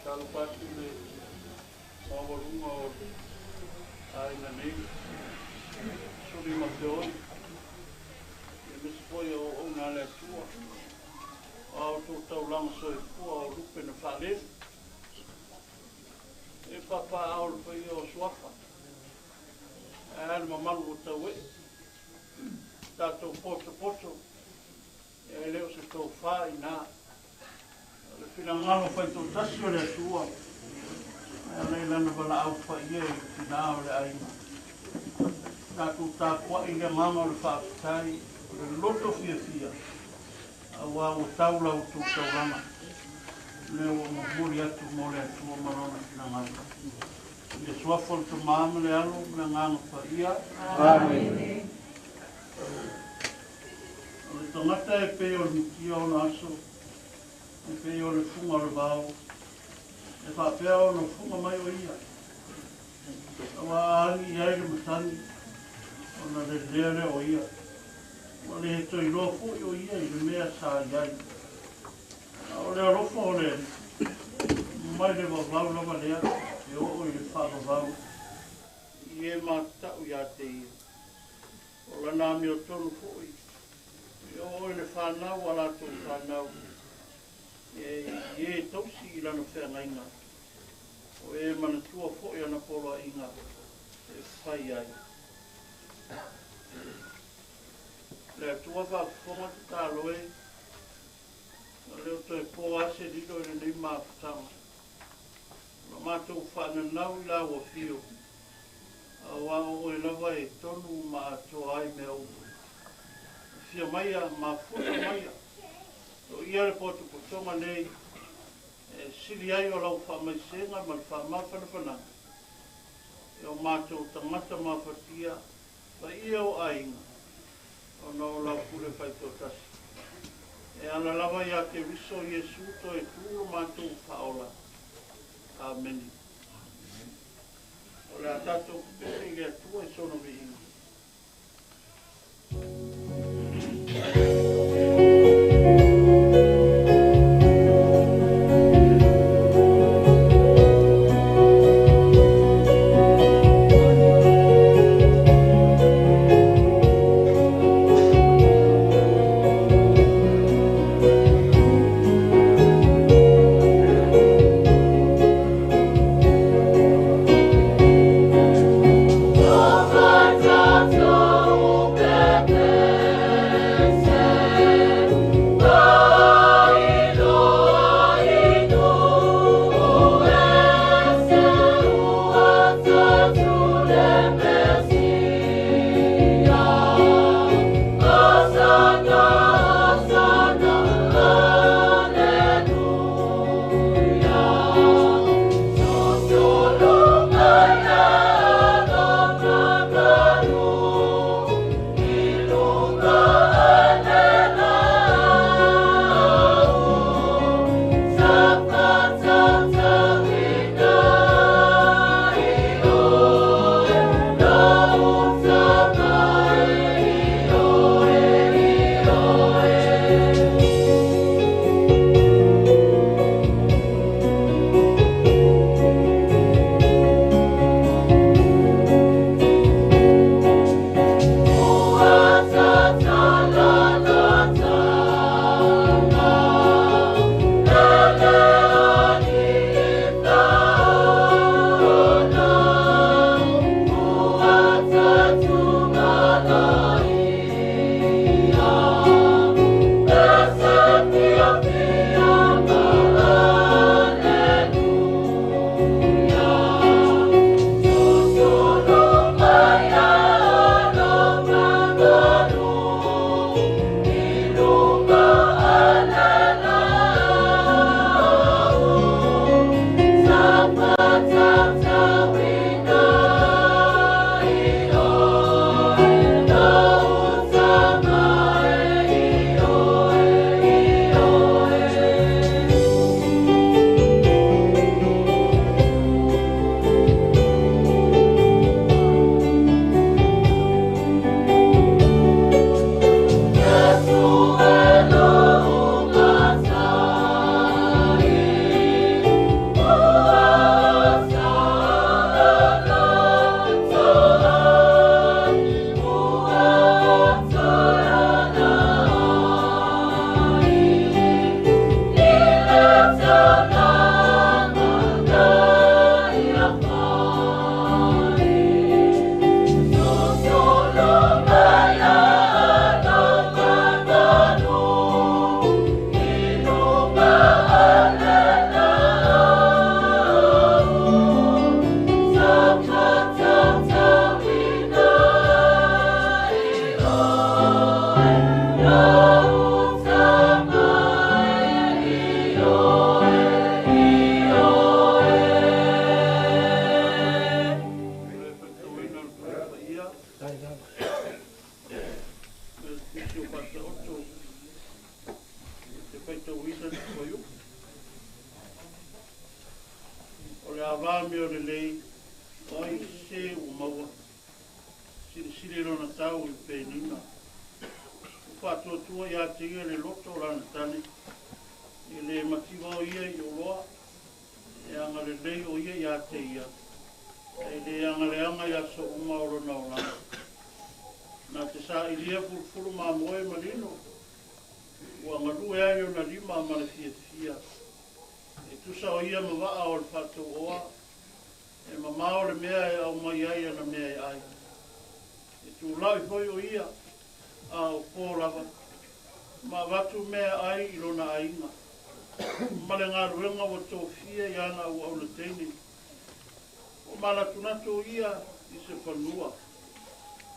Talo pati le mawaluga o aiga nei, suli ma feoi, e misi foi o auauna a le Atua, o a outou taulaga soifua o lupe na faalelu. E papaao le paia o suafa, ae a le mamalu o tauee, tatou potopoto, e le o se toufā inā. Le finagalo faitotasi o le Atua, e ala i lana valaau faia i le tinā o le aiga. Tatou tapuai le agaga o le faafetai, o le loto fiafia, auā ua tau la outou taulaga, lea ua momoli atu mo le Atua ma lona finagalo. I le suafa o le Tamā ma le Alo ma le Agaga Paia. Amene. O le tagata e pei o le mutia ona aso, e pei o le fuga o le vao, e faapea ona fuga mai o ia. Auā agi i ai le matagi, ona lelea lea o ia. Ua le toiloa foi o ia i le mea sa i ai. A o le alofa o le mai le vavau lava lea, e oo i le faavavau, i e matatau iā te ia. O lana amiotonu foi, e oo i le fanau a latou fanau, e i e tausi i lana feagaiga, o e manatua foi ana poloaiga e fai ai. Le Atua faafofoga tatalo e, o leo toe po ase lilo i lenei mafutaga. O matou faananau i la ua fio, auā o oe lava e tonu ma atoa ai mea uma. Fia maia, mafuta maia, o ia le potopotoga nei, e sili ai o lau faamaisega ma le faamafanafanaga. E o matou tagata mafatia, paia o aiga, ona o lau pule faitotasi. E ala lava iā Keriso Iesu toe tū lo matou faaola. Amene. O le a tatou pepese i le Atua i sona viiga. Oh, Tusi o Faataoto e te faitauina le fuaiupu. O le avā mea o lelei, o ai sese ua maua. Silisili lona tau i penina. Ua faatuatua ia te ia le loto o lana tane. E le mativa o ia i oloa. E agalelei o ia ia te ia. E le agaleaga i aso uma o lona olaga. Na te sailia fulufulu mamoe ma lino. Ua galue ai ona lima ma le fiafia. E tusa o ia ma vaa o le faatauoa. E mamao le mea e aumai ai ana mea e ai. E tulai foi o ia a o pō lava. Ma avatu mea ai i lona aiga. Ma le galuega ua tofia i ana auauna teine. Ua manatunatu o ia i se fanua.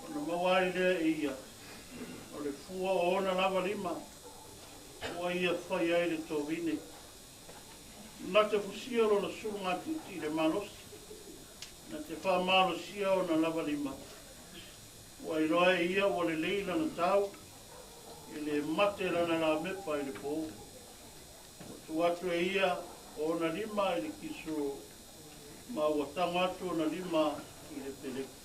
Ona maua ai lea e ia. O le fua o ona lava lima. Ua ia fai ai le tovine. Na te fusia lona sulugatiti i le malosi. Na te faamalosia ona lava lima. Ua iloa e ia ua lelei lana tau. E le mate lana lamepa i le pou. Ua tuu atu e ia o ona lima i le kiso. Ma ua tago atu ona lima i le peleki.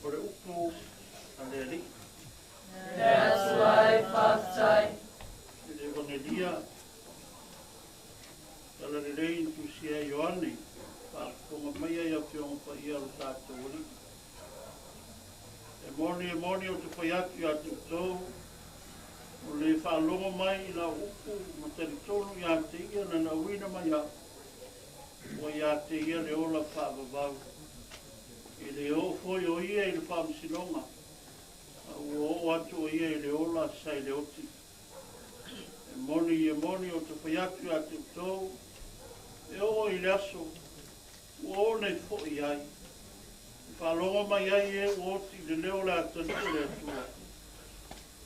O le upu a le Alii. Le Atua e faafetai. I le Evagelia, tala lelei na tusia e Ioane, faafofoga mai ai Afioga Paia o lo tatou Alii. E moni, e moni ou te fai atu ia te outou, o le faalogo mai i lau upu ma talitonu ia te ia na nauina mai au, ua ia te ia le ola faavavau. E le oo foi o ia i le faamasinoga, a ua oo atu o ia i le ola sa i le oti. E moni, e moni ou te fai atu ia te outou, e oo i le aso, ua oo nei foi ai. E faalogo mai ai e ua oti i le leo o le atalii o le Atua.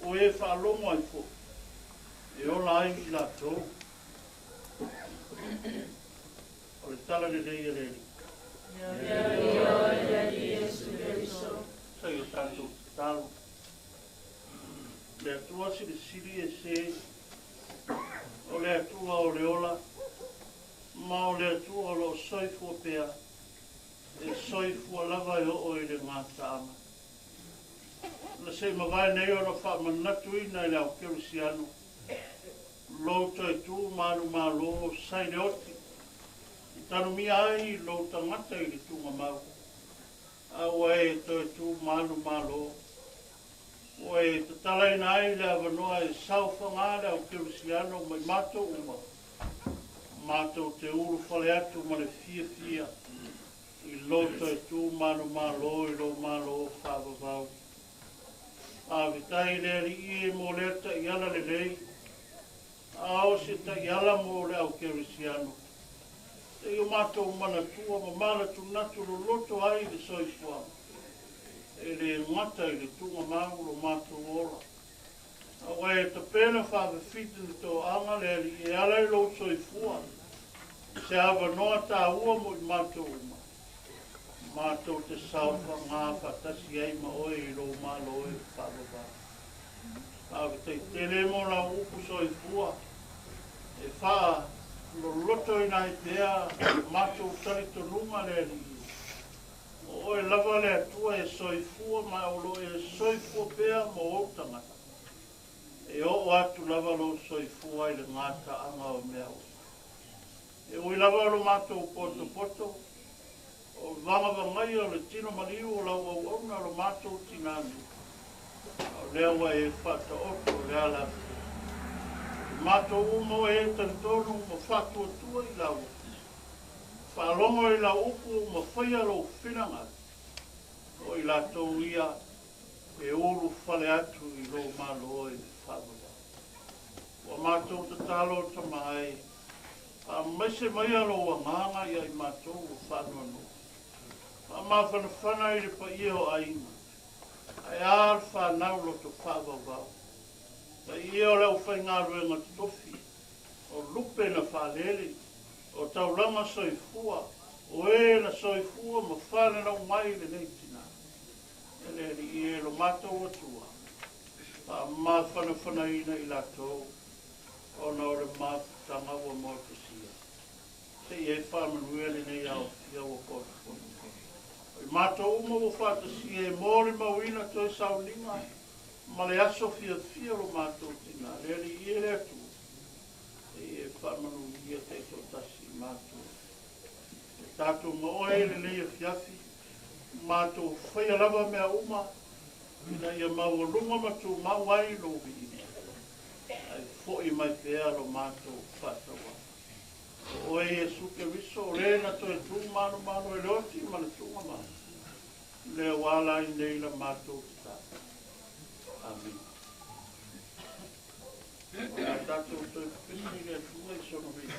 O e faalogo ai foi, e ola ai i latou. O le tala lelei a le Alii. Viia oe le Alii Iesu Keriso. Se i o tatou tatalo. Le Atua silisili ese, o le Atua o le ola, ma o le Atua o loo soifua pea, e soifua lava e oo i le gataaga. Na se i mavae nei ona faamanatuina e le au kerisiano, lou toe tu manumalo sa i le oti, i tanumia ai lou tagata i le tugamau. A ua e toe tu manumalo, ua e tatalaina ai le avanoa e saofagā le au kerisiano mai matou uma, matou te ulufale atu ma le fiafia i lou toe tu manumalo i lou malo faavavau. Faafetai le Alii e mo lea taiala lelei, a o se taiala mo le au kerisiano. Seia o matou manatua ma manatunatu loloto ai le soifuaga. E le gata i le tugamau lo matou ola. A ua e tapena faafefiti le toaga le Alii e ala i lou soifua. Se avanoa tāua mo i matou uma. Matou te saofagā faatasi ai ma oe i lou malo e faavavau. Faafetai tele mo lau upu soifua. E faalolotoina ai pea matou talitonuga le Alii. O oe lava le Atua e soifua ma o loo e soifua pea mo ou tagata. E oo atu lava lou soifua i le gataaga o mea uma. E ui lava o lo matou potopoto, o vagavagaia o le tino maliu o lau auauna o lo matou tinā nei. A o lea ua e faataoto le alafua. I matou uma o e talitonu ma faatuatua i lau upu. Faalogo i lau upu ma faia lou finagalo. O i latou ia e ulufale atu i lou malo e faavavau. Ua matou tatalo Tama e, faamaise maia lou agaga ia i matou ua faanoanoa. Faamafanafana i le paia o aiga, ae a le fanau loto faavauvau. Paia o le aufaigaluega totofi, o lupe na faalele, o taulaga soifua, o e na soifua ma fananau mai lenei tinā. E le Alii e lo matou Atua, faamafanafanaina i latou ona o le mafutaga ua motusia. Seia e faamanuia lenei aofia ua potopoto. O i matou uma ua faatasia e molimauina toe sauniga ma le aso fiafia o lo matou tina, le Alii e le Atua, seia e faamanuia taitoatasi i matou. E tatou ma oe i lenei afiafi, matou faia lava mea uma, ina ia maualuga ma tumau ai lou viiga. Ai fo'i mai pea lo matou faatauaga. O oe Iesu Keriso, o le na toe tumanomano e le oti ma le tugamalo, lea ua ala ai nei la matou tatalo. Amene. O le a tatou toe pepesi i le Atua i sona viiga.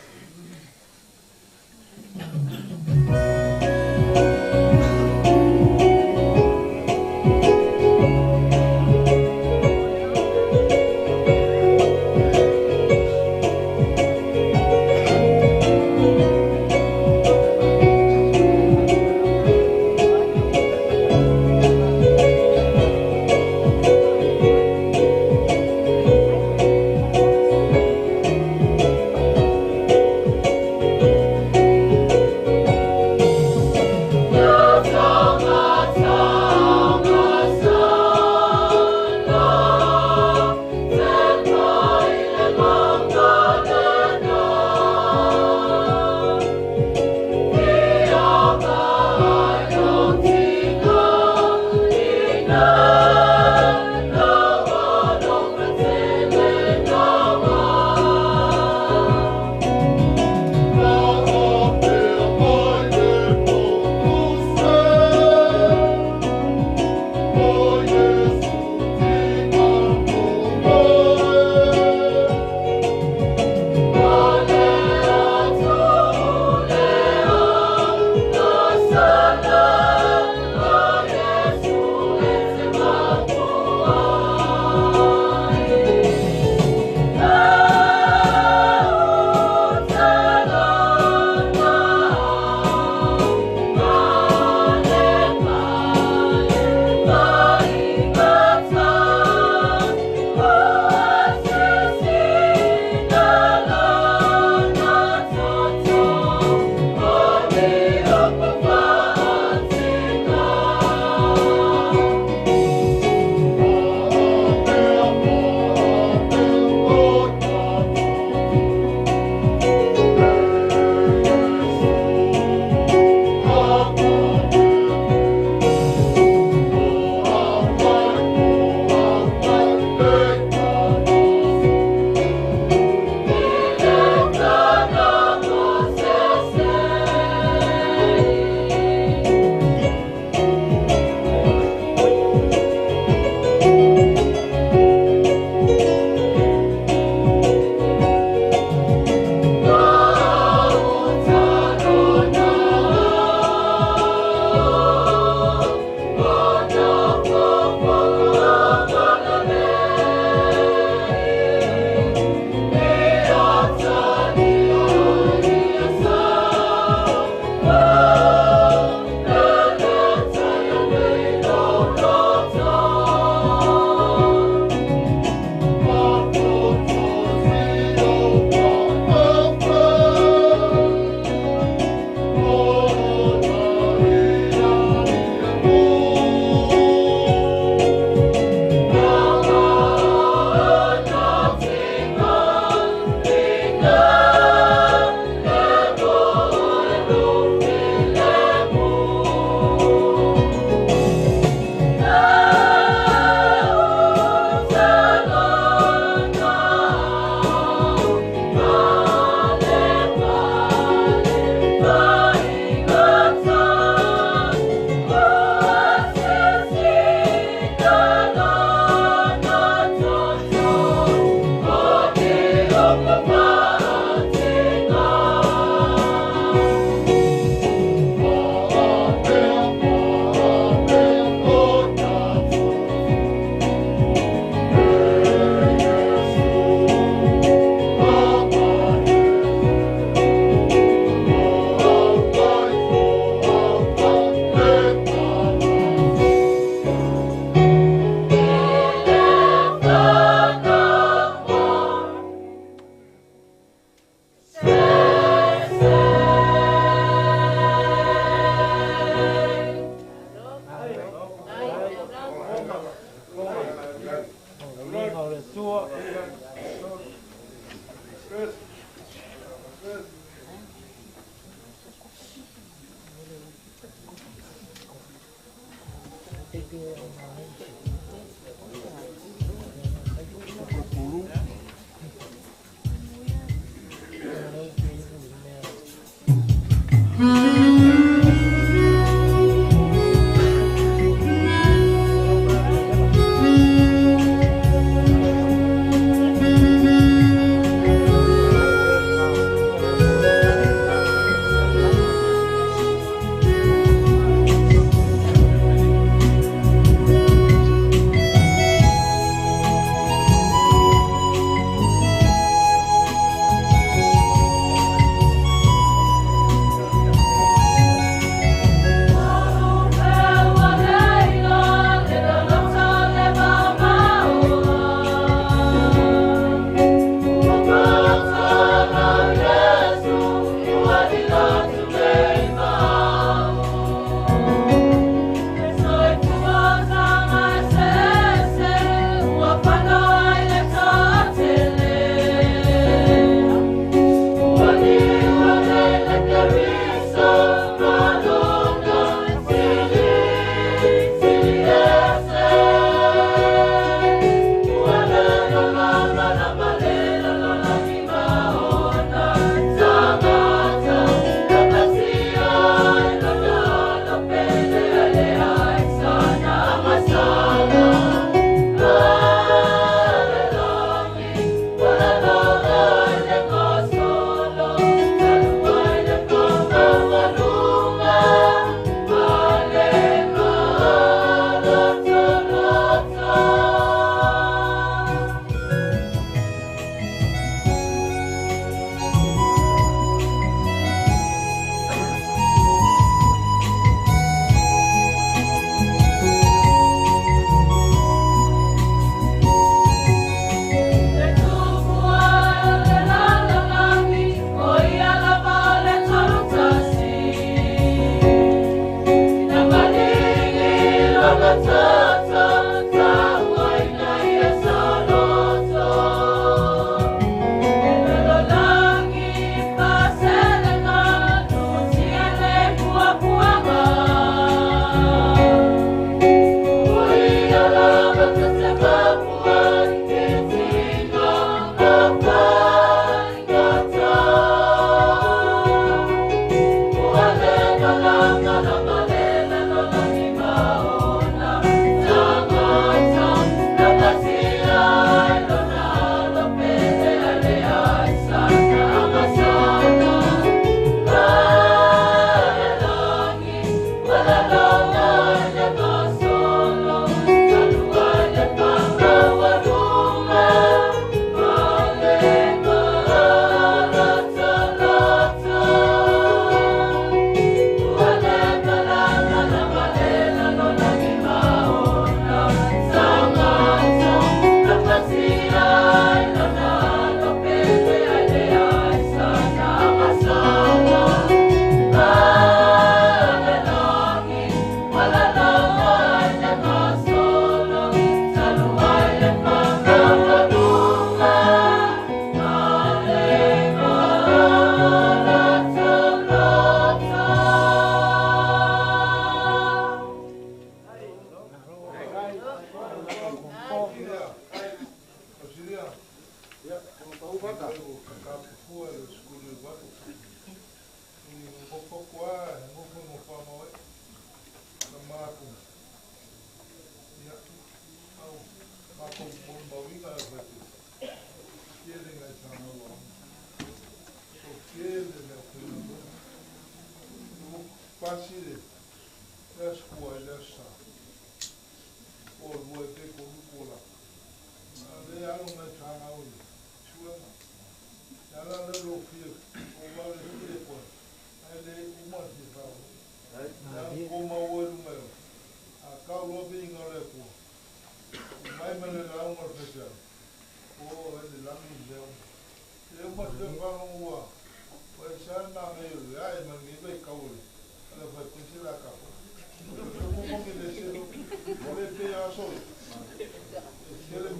Tua.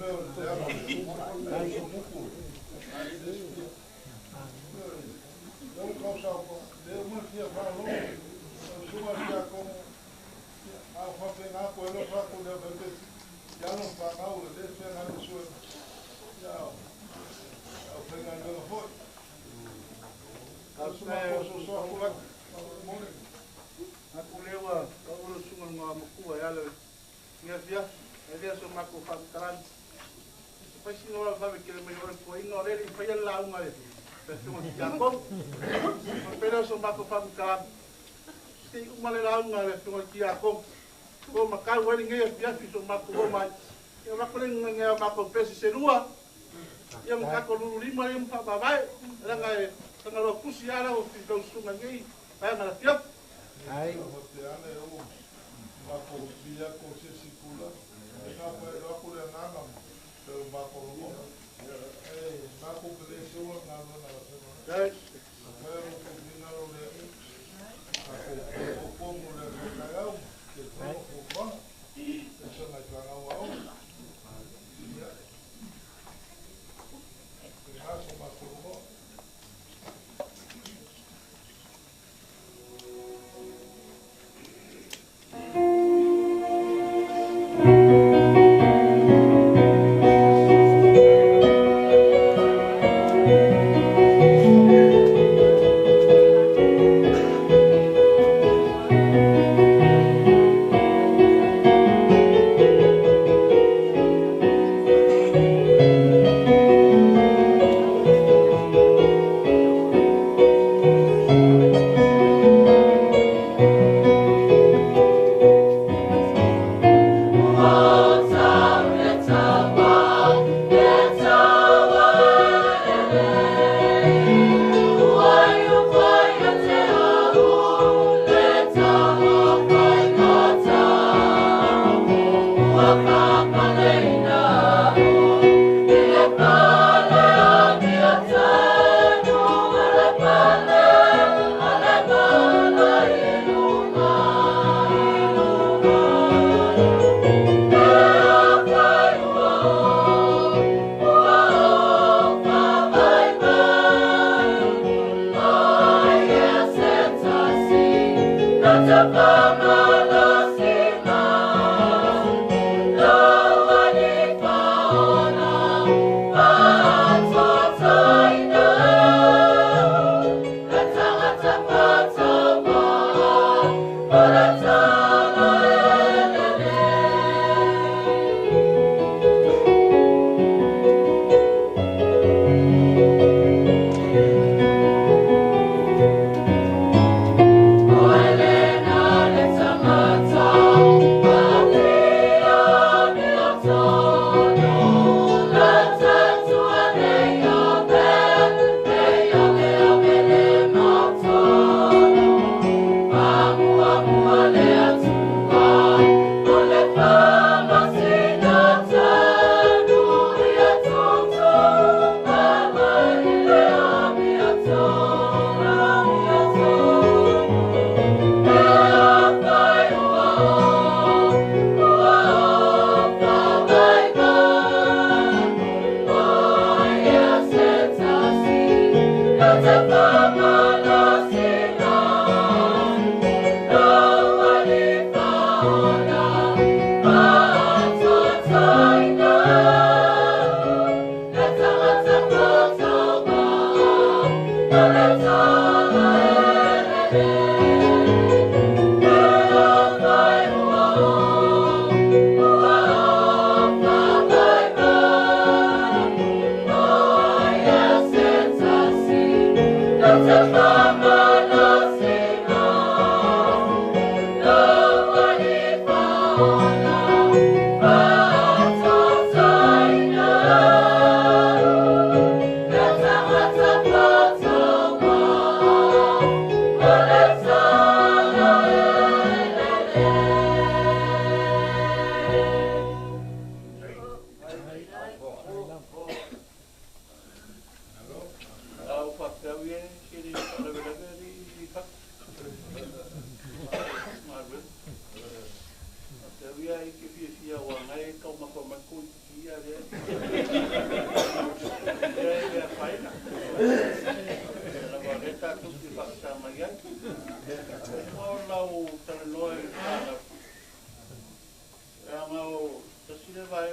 Lord.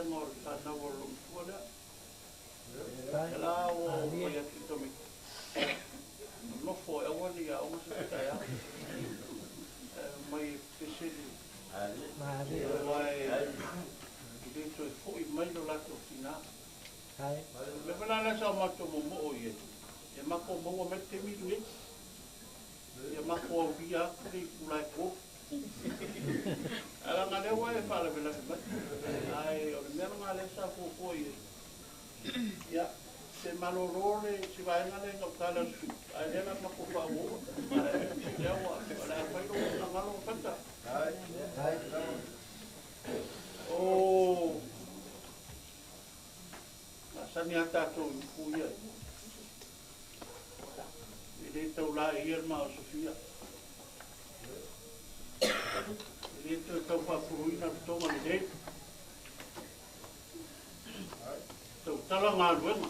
vaega o le fanau a le loomatua lea. Ia la ua ou fai atu i tamaiti, nonofo e aua ne i aoga se taeao. Ae omai e pepese le aua e le toe foi mai lo latou tinā. O le mea foi la lea sa o matou momoo i ai, ia matou maua mai le taimi lenei. Ia matou aulia atu le itula e 3. Ae leaga o lea ua e faalavelave mai. Ae o le mea lena lea sa fuafua i ai. Ia, se malolo le si vaega lea i gauta i le aso 7, ae lea la matou faaauaua. Ae lea ua, o le a fai lou finagalo Fata. O masani a tatou i upu ia, e le tau laeia le maosofia. E le toe tau faafuluina le toga lelei. Tautala galuega.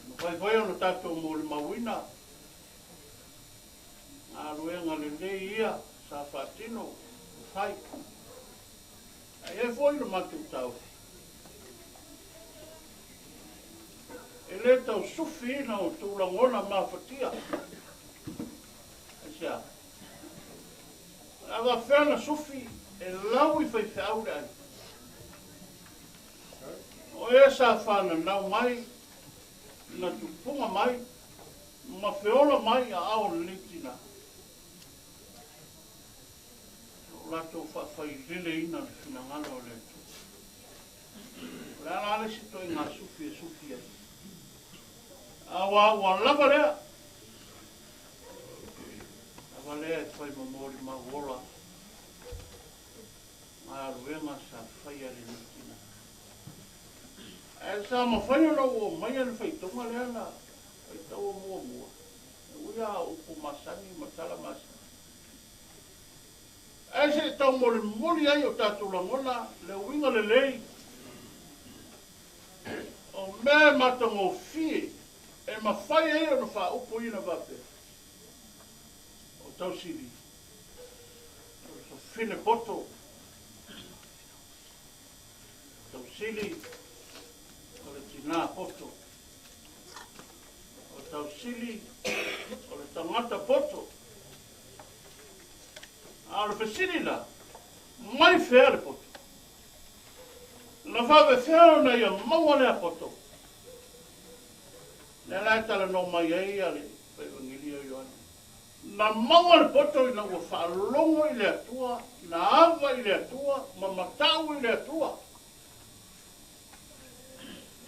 Mafai foi ona tatou molimauina galuega lelei ia sa faatino ma fai. Ae i ai foi le matou taofi, e le tau sufiina outou lagona mafatia. Aisea? O le a faapefea ona sufi e lau i faifeau le ai? O e sa fananau mai, na tupuga mai, ma feola mai i aao o lenei tina. O latou faafaileleina le finagalo o le Atua. O le a la le isi ituaiga sufi e sufi ai? Aua ua lava lea. Lava lea e fai ma molimau ola galuega sa faia e lenei tina. Ae sa mafai ona ou aumaia le faitauga lea na faitaua muamua, e ui lava o upu masani ma tala masani. Ae se i taumolimoli ai o tatou lagona le uiga lelei o mea e matagofie e mafai ai ona faaupuina faapea, O Tausili, o le fafine poto, Tausili, o le tinā poto, o Tausili, o le tagata poto. A o le fesili la, mai fea le poto? Na faapefea ona ia maua lea poto? Lea la e talanoa mai ai le Paevagilia o Ioane. Na maua le poto ina ua faalogo i le Atua, na ava i le Atua, ma matau i le Atua. O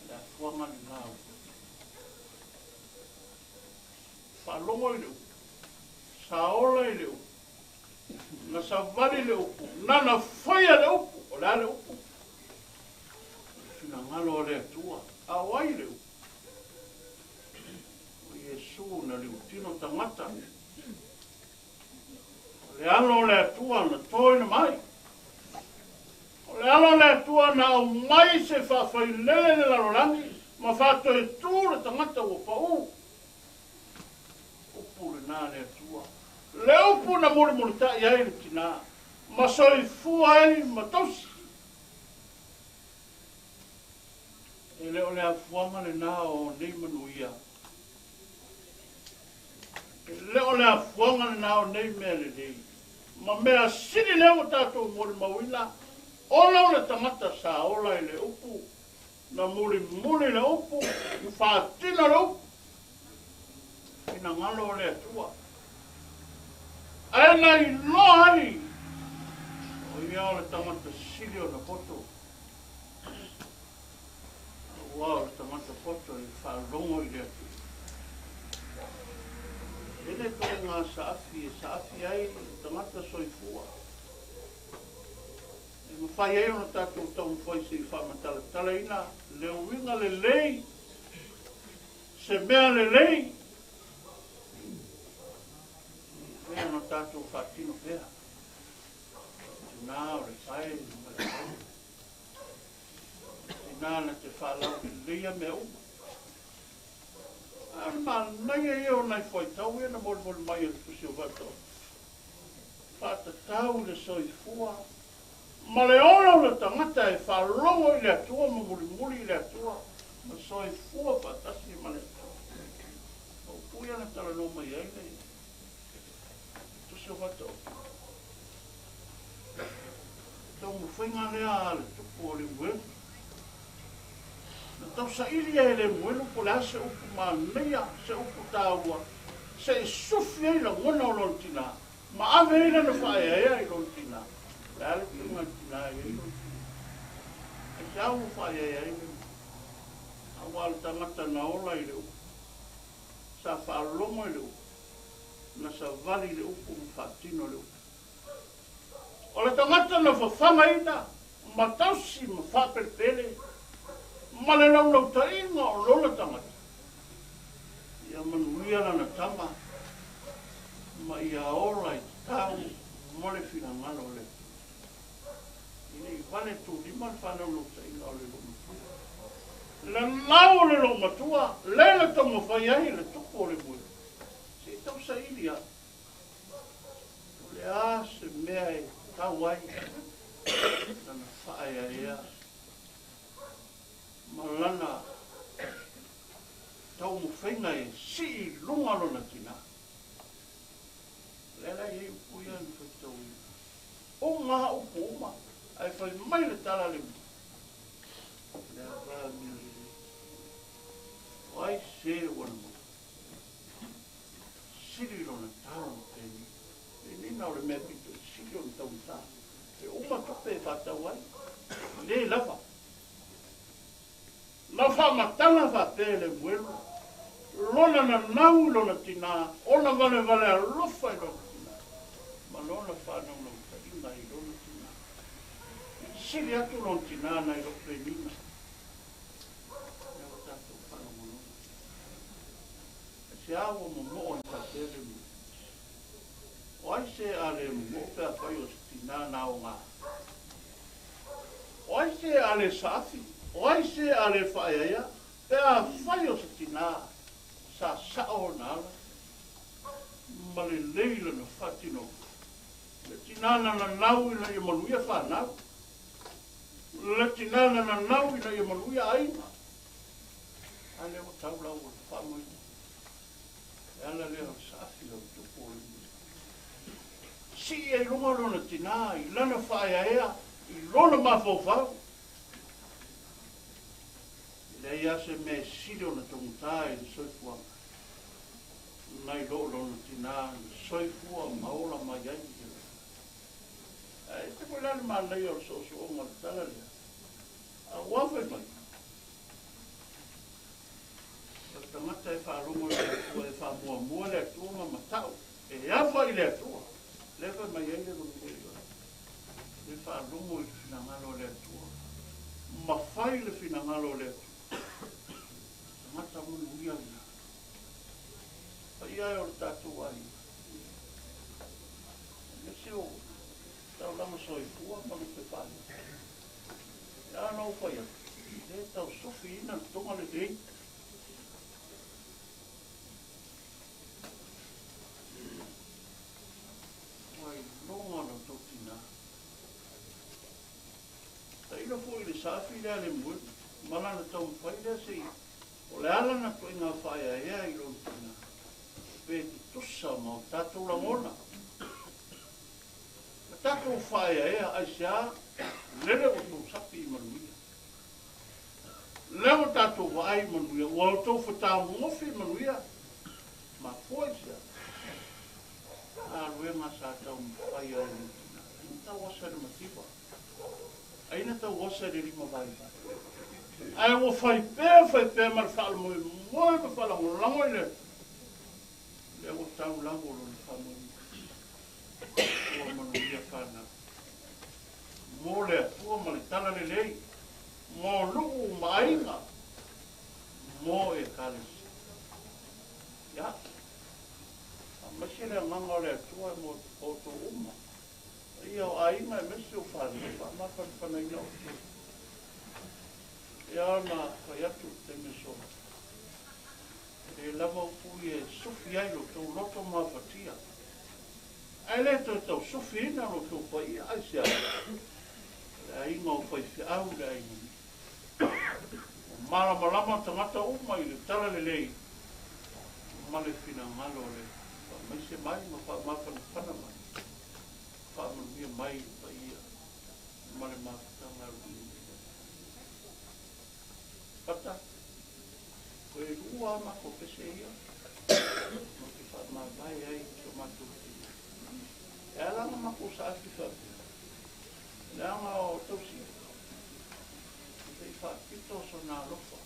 le afuaga lena o le poto. Faalogo i le upu, saola i le upu, na savali le upu, nana faia le upu. O le a le upu? O le finagalo o le Atua. A o ai le upu? O Iesu na liutino tagata. O le alo o le Atua na toina mai. O le alo o le Atua na aumai se faafailele le lalolagi ma faatoetū le tagata ua paū. Upu lena le Atua. Le upu na mulimulitaʻi ai le tinā ma soifua ai ma tausi. E le o le afuaga lena o nei manuia. E le o le afuaga lena o nei mea lelei ma mea sili lea ua tatou molimauina, ona o le tagata sa ola i le upu, na mulimuli le upu, na faatino le upu, finagalo o le Atua. Ae na iloa ai o ia o le tagata sili ona poto, aua o le tagata poto e faalogo i le Atua. E le ituaiga saafi e saafi ai le tagata soifua. E mafai ai ona tatou taumafai se i faamatalatalaina le uiga lelei, se mea lelei, pea ona tatou faatino pea. Tina o le pae ma le pae. Tina na te faalauleleia mea uma. A o le manaia ia o nai fuaitau ia na molimoli mai e le Tusi o Faatoaga. Faatatau le soifua Ma le ola o le tagata e faalogo i le Atua ma mulimuli i le Atua ma soifua faatasi ma le Atua. O upu ia na talanoa mai ai le Tusi o Faataoto. Taumafaiga lea a le tupu o Lemuelu. Na tausaili ai e Lemuelu po o le a se upu manaia, se upu taua, se i sufi ai lagona o lona tinā, ma ave ai lana faaeaea i lona tinā. O le a le tuuga i le tinā e i ai lona tinā? Aisea ua faaeaea ai Lemuelu? Aua o le tagata na ola i le upu, sa faalogo i le upu, na savali i le upu ma faatino le upu. O le tagata na fafagaina ma tausi ma faapelepele ma le laulautaiga o lona tagata, ia manuia lana tama ma ia ola i tatau mo le finagalo o le Atua. E le i vale tulima le faalaulautaiga o le loomatua. Lalau o le loomatua, lea na taumafai ai le tupu o le moe, se i tausaili lava. O le a se mea e tau ai lana faaeaea ma lana taumafaiga e sii i luga lona tinā? O lea la e i ai upu ia na faitauina. Uma lava upu uma, ae fai mai le tala a le le Avarami o lelei. O ai se ua na maua? Sili lona tau ma peni. Penina o le mea pito i sili ona taugata. E uma tupe e faatau ai. Le lava. Na faamatala faapea e Lemuelu lona nanau i lona tinā, ona valevale alofa i lona tinā, ma lona faanaunautai i lona tinā. Sili atu lona tinā nai lo Penina. Lea ua tatou faalogologo. Aisea ua momoo ai faapea Lemuelu? O ai se a le momoo pe afai o se tinā na aoga? O ai se a le saafi? O ai se a le faaeaea pe afai o se tinā sa sao ona ala ma lelei lana faatinoga? Le tinā na nanau ina ia manuia fanau. Le tinā na nanau ina ia manuia aiga. A lea ua tau lau o le faamoemoe. Le ala lea o le saafi o le tupu o le mea. Sii ai luga lona tinā i lana faaeaea i lona mafaufau. E leai lava se mea e sili ona taugata i le soifuaga nai lo lona tinā na soifua ma ola mai ai i le lagi. Ae ese foi la le manaia o le soosooga o le tala lea, a ua fai mai, o le tagata e faalogo i le Atua, e faamuamua le Atua ma matau, e afa i le Atua. Lea fai mai ai le Lemuelu, le faalogo i le finagalo o le Atua, ma fai le finagalo o le Atua. Tagata manuia lena. Paia e o le tatou aiga. Aemaise o taulaga soifua ma lupe faale. E a ona ou fai atu, e le tau sofiina le toga lelei. Ua iloga lo outou tinā. Tailo foi i le saafi lea a Lemuelu, ma lana taumafai lea se i o le ala na toaiga faaeaea i lona tinā, pe tutusa ma o tatou lagona. Na tatou faaeaea aisea lele ua tou sapi i manuia. Lea ua tatou vaai i manuia, ua outou fatagofi i manuia, mafua i sea. Galuega sa taumafai ai le tinā. Ai na tau asa i le mativa. Ai na tau asa i le lima vaivai. Ae ua fai pea, fai pea ma le faalamoemoe ma faalagolago i le Atua. Lea ua tau lau o lona faamoemoe. Ua manuia fanau. Mo le Atua ma le tala lelei, mo nuu ma aiga, mo Ekalesia. Ia, faamaise le agaga o le Atua mo outou uma. Paia o aiga aemaise o fanau, faamafanafanaina outou. Ia ona fai atu i le taimi o sola, e le lava upu ia e sufi ai lo outou loto mafatia. Ae le toe tau sufiina lo outou paia, aisea? Le aiga o faifeau le aiga nei. Ua malamalama tagata uma i le talalelei ma le finagalo o le faamaise mai ma faamafanafana mai, faamanuia mai le paia ma le mafutaga a le Fata, toe lua a matou pese ia ma te faamavae ai i so matou tina. E ala ona matou saafi faapea, leaga o tausi se i faapito sona alofa,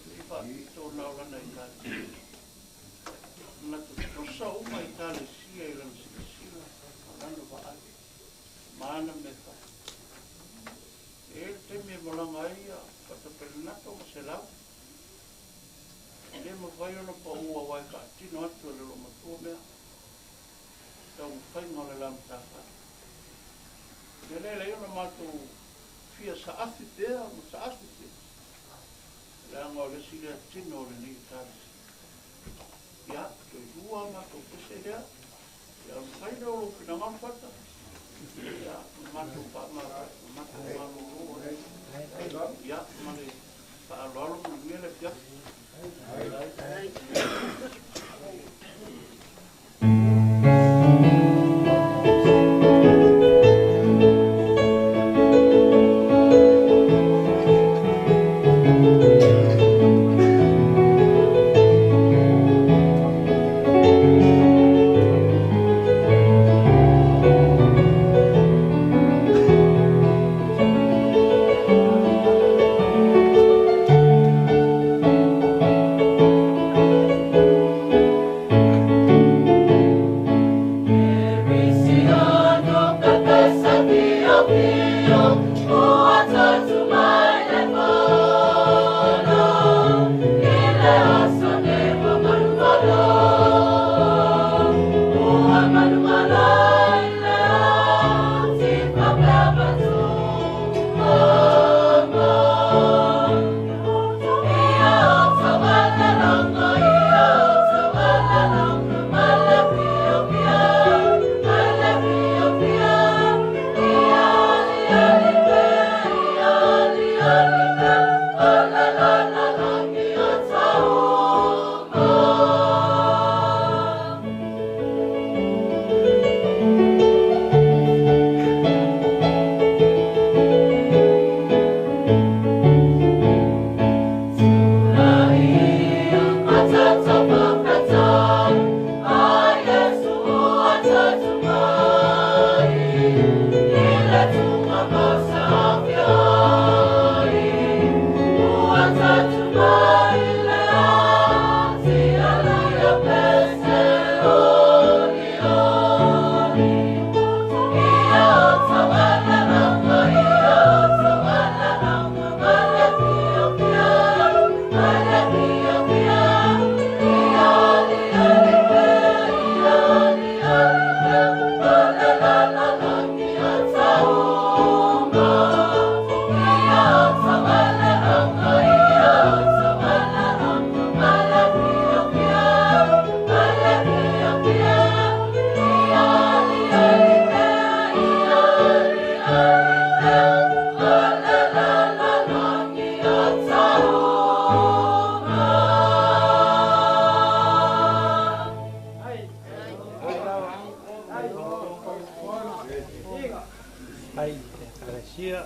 se i faapito ona o lana Ekalesia. Na tutusa uma Ekalesia i lana silasila ma lana vaai ma ana mea fai. E i ai le taimi e malaga ai ia Fata Pelenato ma Selau. E le mafai ona pau aua e faatino atu e le loomatua mea taumafaiga o le la matafale. O le mea lea e leai ona matou fia saafi pea ma saafi pea, leaga o le isi lea tino o lenei Ekalesia. Ia, toe lua a matou pese lea, ia ona fai lea o lou finagalo Fata, ia, ma matou faamavae, ma matou malolo ai. Ia, ma le faaaloalo, manuia le afiafi. Ai, Ekalesia.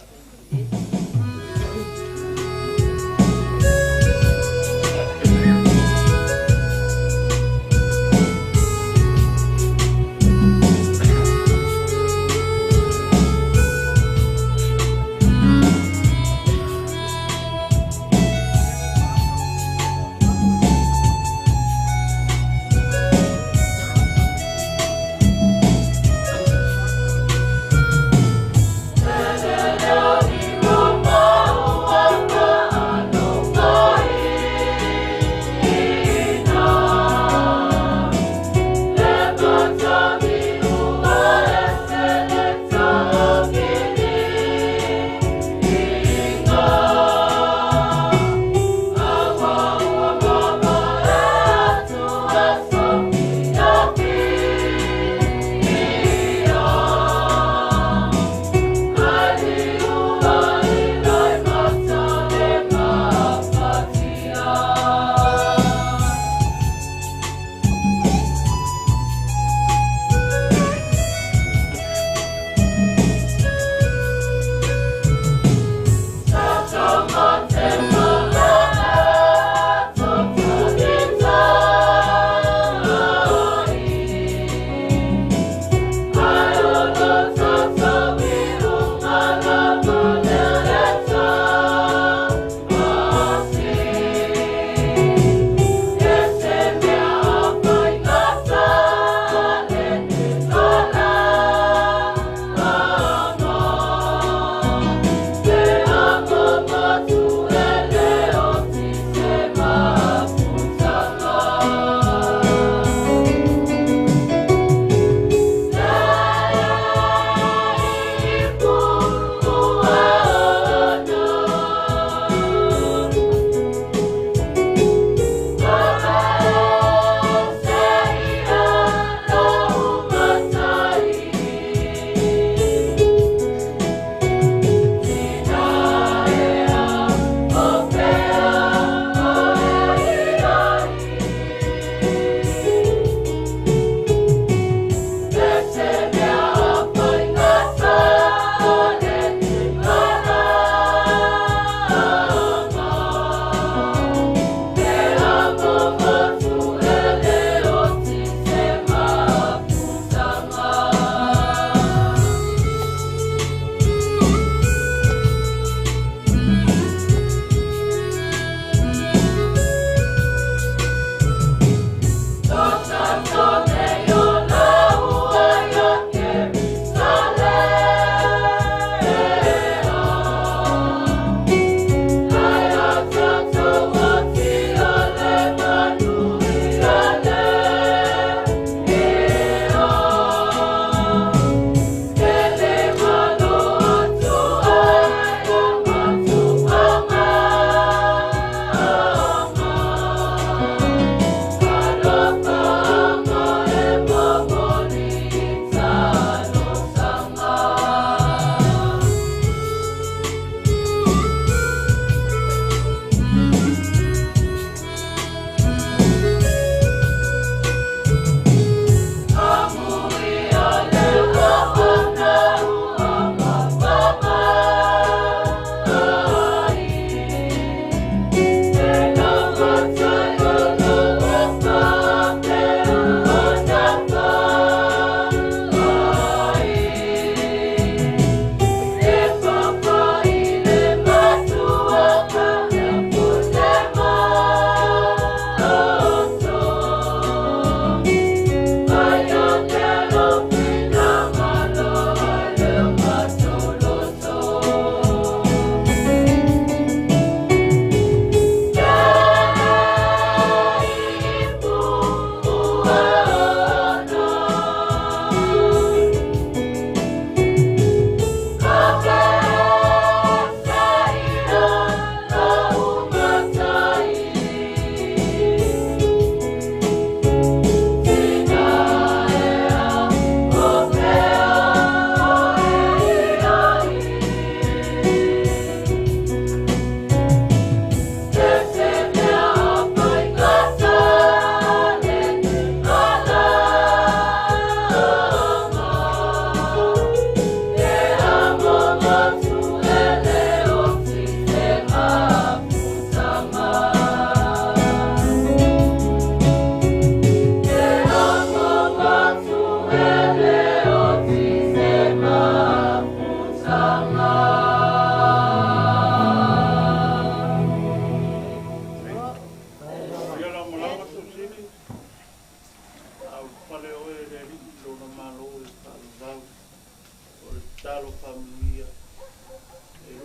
Thank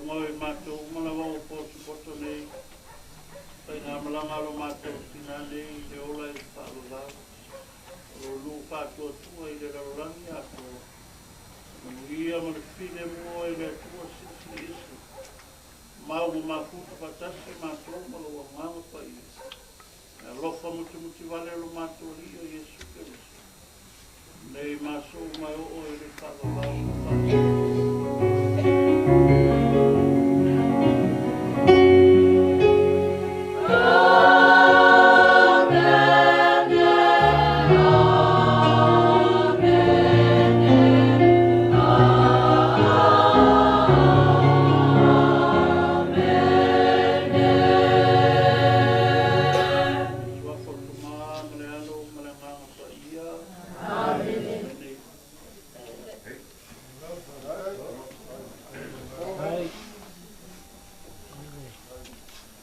luga o matou uma lava o potopoto nei faigamalagi alo matou tinā nei i le ola i le faavavau o lo nuu faatuatua i le lalolagi atoa manuia ma le filemu oe i le Atua Silisili Ese mau ma mafuta faatasi matou ma lou Agaga Paia e alofa mutimutivale o lo matou Alii o Iesu Keriso nei ma aso uma e oo i le faavavau ma faasolo.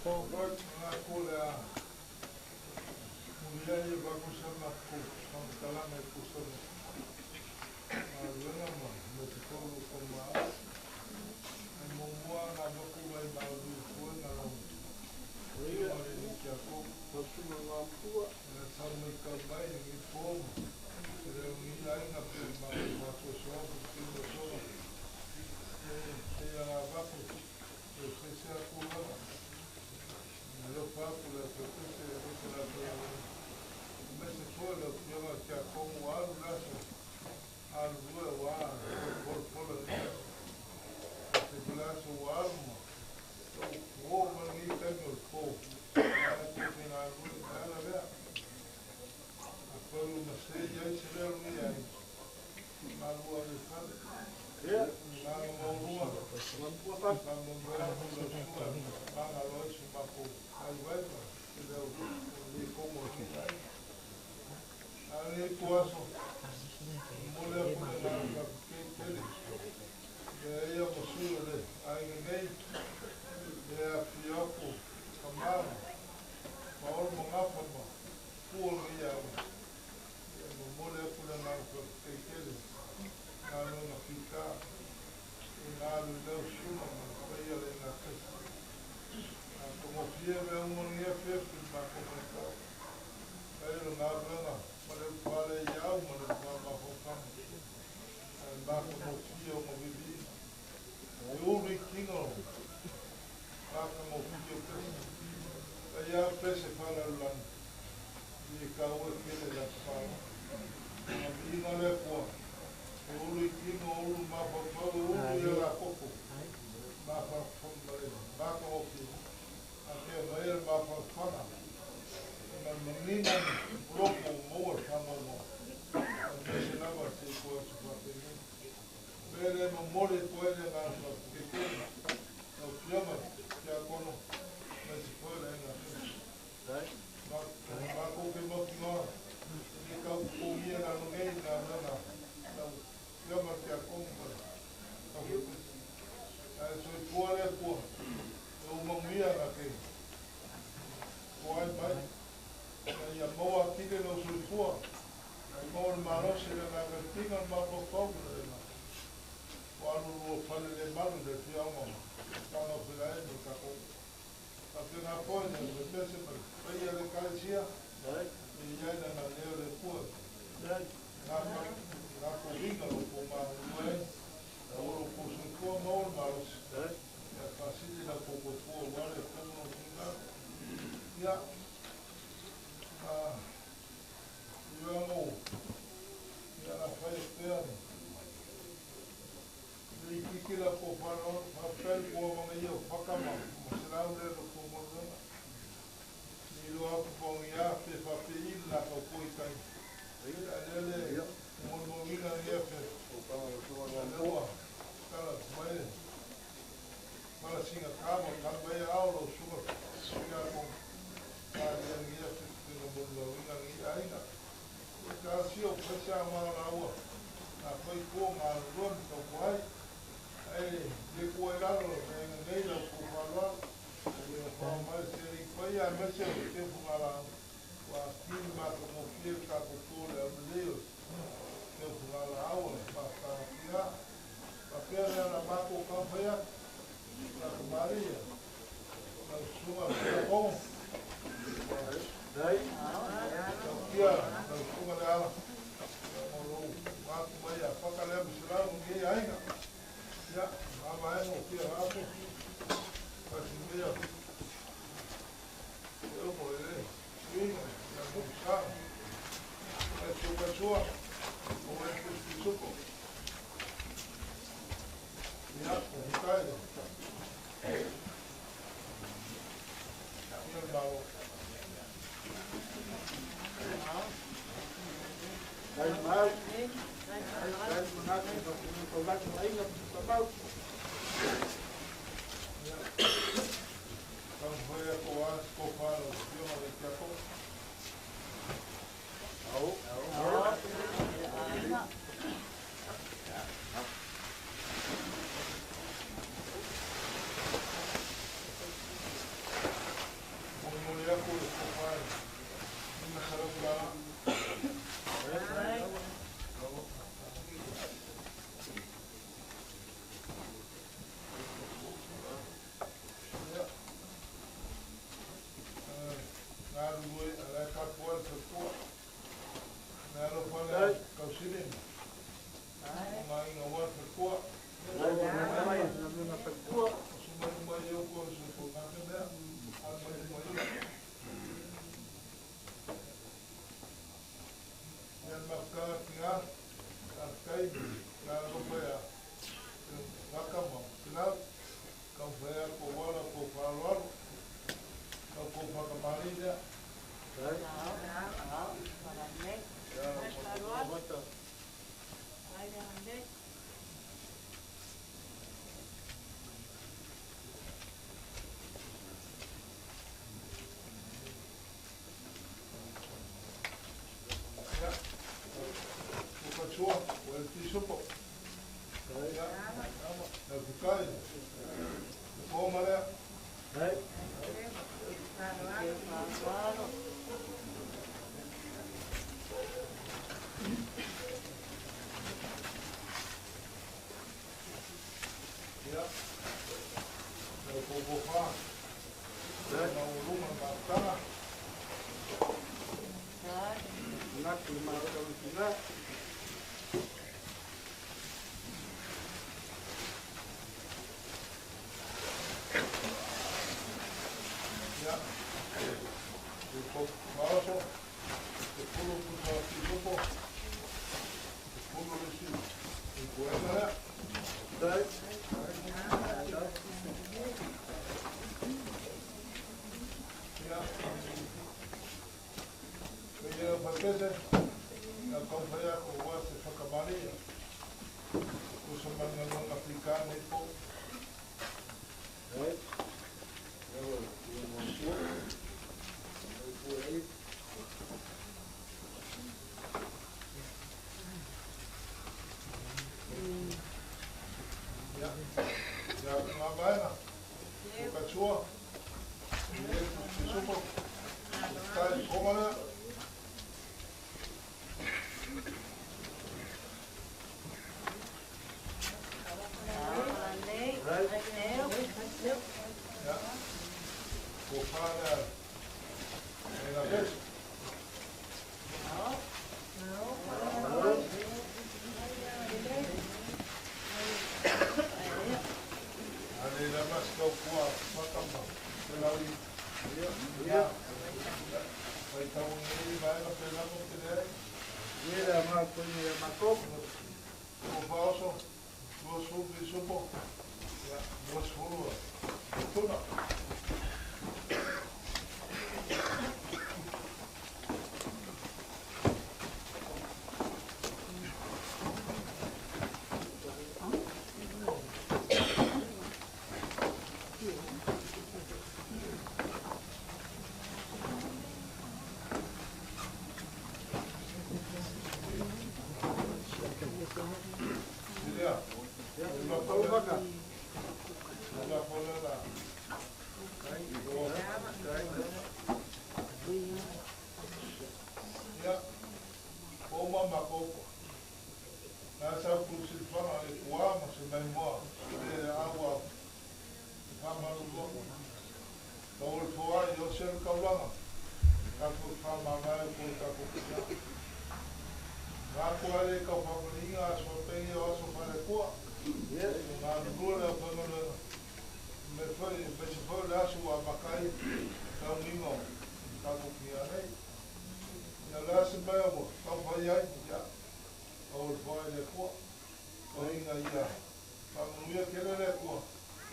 Suafa o le Tamā ma le Alo ma le Agaga Paia. Amene. Ai. Ia,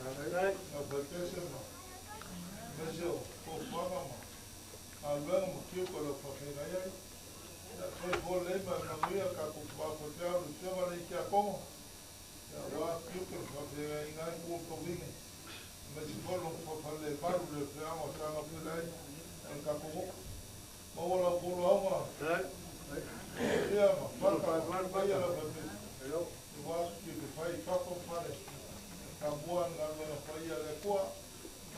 Au faipese ma aemaise o fuafuaga ma galuega ma tiute o lo o faafeagai ai. Ia, soifua lelei ma e manuia le tatou vafaifeau i le Afioga i le Tiakono, aua tiute o le faafeagaiga ai ma tauiga, aemaise foi lona faafailelemalu i le feaga o sa gafea ai ma le tatou nuu. Maua la outou lauga fiafia ma fata ma paia le aufaipese, aua tiute fai i fafo ma fale tamua i galuega paia a le Atua.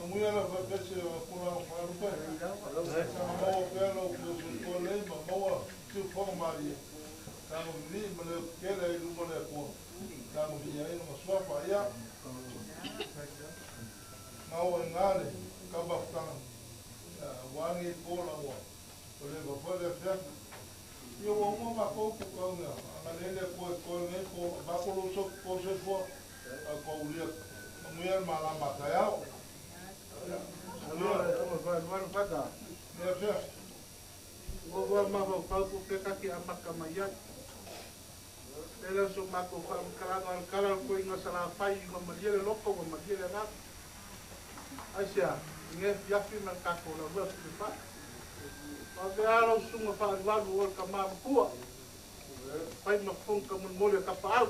Manuia le aufaipese o tulaga faalupe, saga maua pea lo outou soifua lelei ma maua siufofoga malie, saga vivii ma le tele ai i luma o le Atua, saga viia ai lona suafa. Ia, gau ai gā le taumafataga, aua nei po la ua leva foi le afiafi. Ia ua uma matou pukauga, agalelei le Atua i toe nei po, avatu lou soifua, a taulia manuia le malama a taeao. Ia afiafi. Ua mafaufau po pe kaki amata mai ai. E le o so matou faamatalaga o le tala o le toeaina Salafai ua malie le loto ua malie le agaga. Aisea? I lenei afiafi ma le tatou laulau pule fai. Faapea lava lau susuga faaalualu o le tama matua, fai ma fofoga taumolimoli o Tapaau.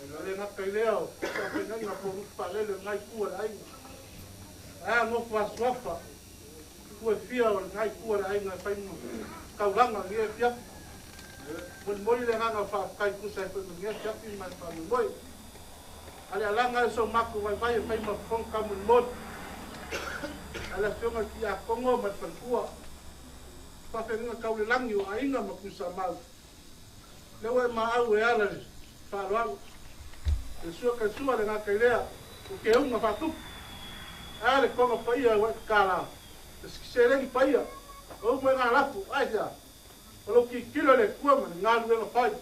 E le gata i lea o faafeagaiga po o lutu faalele o lena itu o le aiga. Ae a nofo asuafa, itu e fia o lena itu o le aiga e fai ma taulaga i lenei afiafi. Molimoli le agaga o faafetai tusa ai foi ma lenei afiafi ma le faamoemoe. A le alaga e so matou vaivai e fai ma fofoga taumolimoli. A le afioga i le Tiakono ma le faletua, faafeagaiga tau le lagi o aiga ma Tuisamau. Lea ua e maau e ala i le faaaloalo. Le sua kai sua le gata i lea, o keuga faatupu. Ae a le toga paia ua e tatala, le seleni paia, o uma i ngā lafo, aisea? O lou tilotilo i le Atua ma le galuega fai.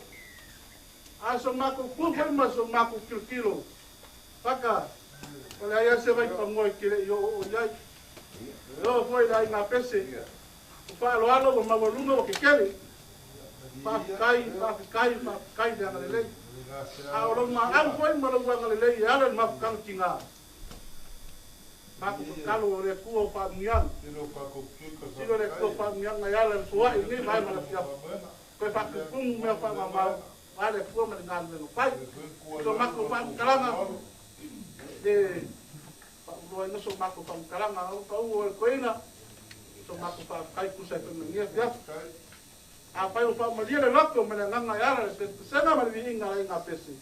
A so matou tu foi ma so matou tilotilo, faka, o leai lava se vaipanoa e te le i oooo i ai. E oo foi i le aiga pese, o faaaloalo ua maualuga ua kekele. Faafetai, faafetai, faafetai le agalelei. A o lou maau foi ma lou agalelei e ala i le mafutaga tiga. Matou tatalo o le Atua o faamanuiaga. Silo le Atua faamanuiaga e ala i le foai i lenei vaega o le afiafi. Toe faatutumu mea faamamau a le Atua ma le galuega fai. So matou faamatalaga le faauloaina so matou faamatalaga o pau o le toeaina so matou faafetai tusa ai foi ma lenei afiafi. Afai ua faamalie le loto ma le agaga e ala i le pesepesega ma le viiga a le aiga pese,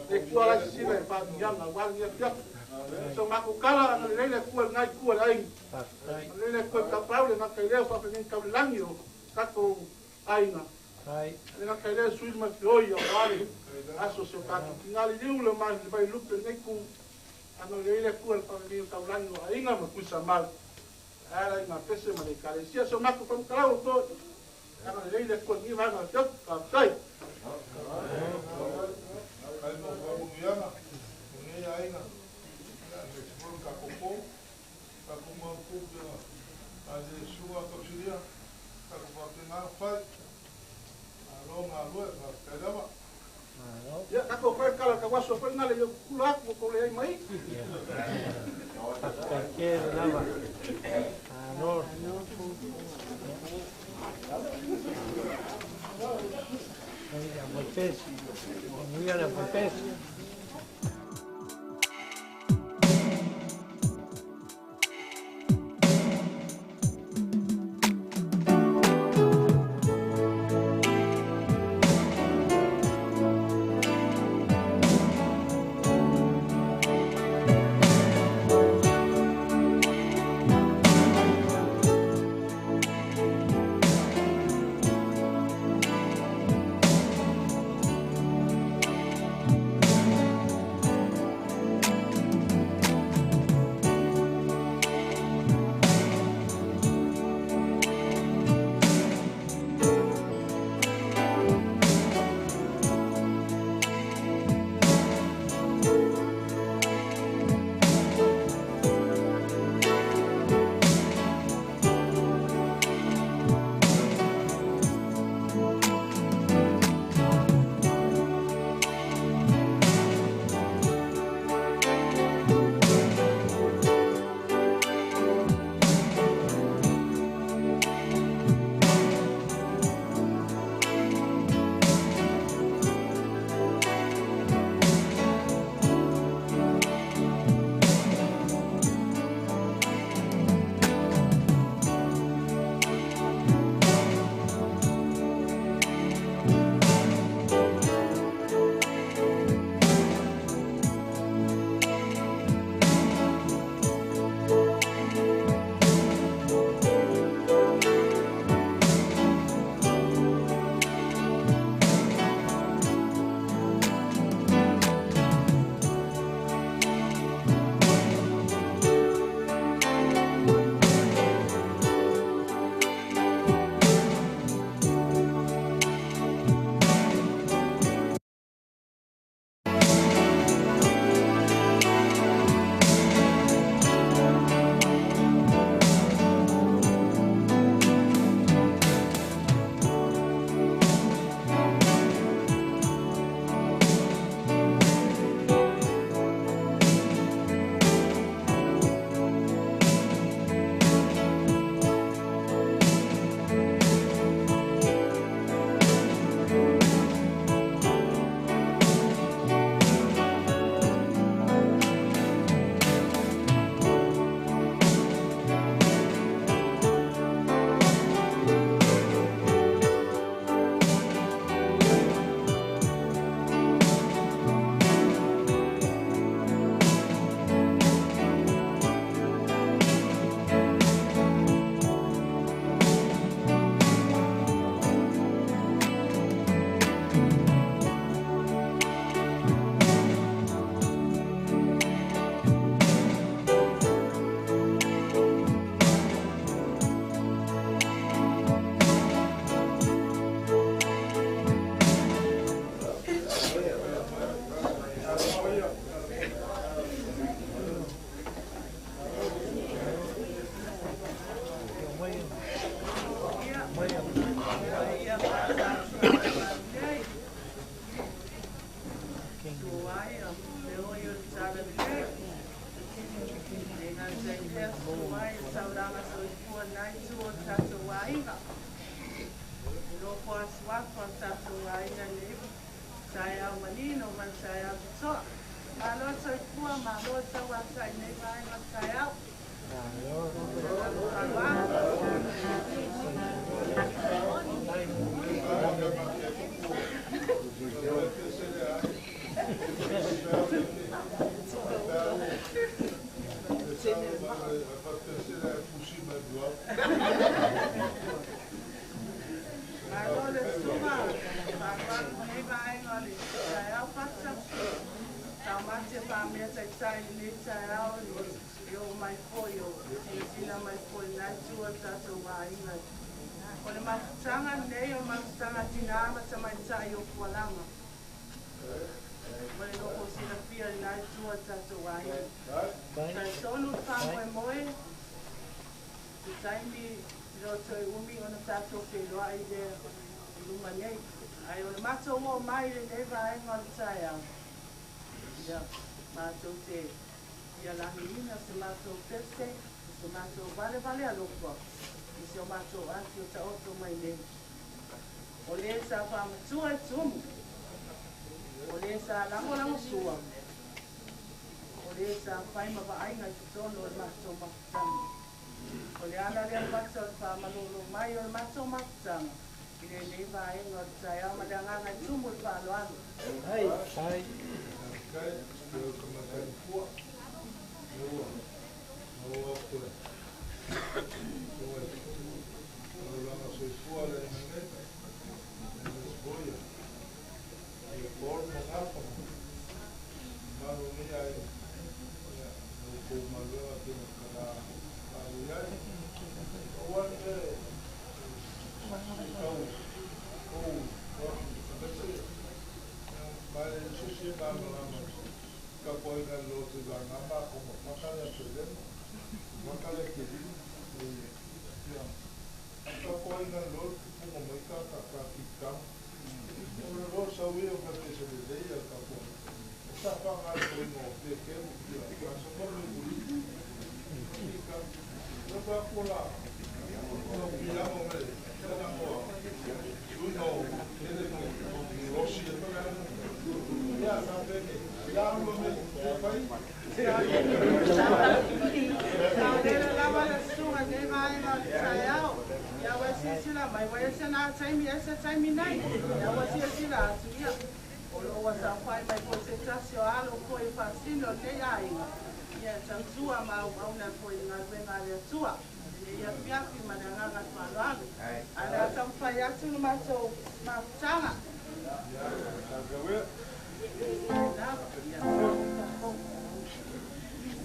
le Atua la e sisila i faamanuiaga aua lenei afiafi. So matou tala agalelei le Atua i lena itu o le aiga. Agalelei le Atua i Tapaau le gata i lea o faafeagaiga tau le lagi o tatou aiga. Le gata i lea sui ma feoi aua le aso se o tatou tina liliu le mai le vai lupe lenei itu. Agalelei le Atua i le faafeagaiga tau lagi o aiga ma Tuisamau. Ae ala i ngā pese ma le ekalesia. So matou faamatalaga o toi. Agalelei le Atua i lenei vaega o le afiafi. Faafetai. Faafetai mo faamanuiaga o lenei aiga, aemaise foi le tatou pou, tatou mautu pea a le susuga a tausilia, tatou faapena ona fai. Malo galue, faafetai lava. Ia, tatou fai le tala tauaso foi lena le i ou kula atu ua tou leai mai. Faafetai tele lava. Malo. Manuia le aufaipese.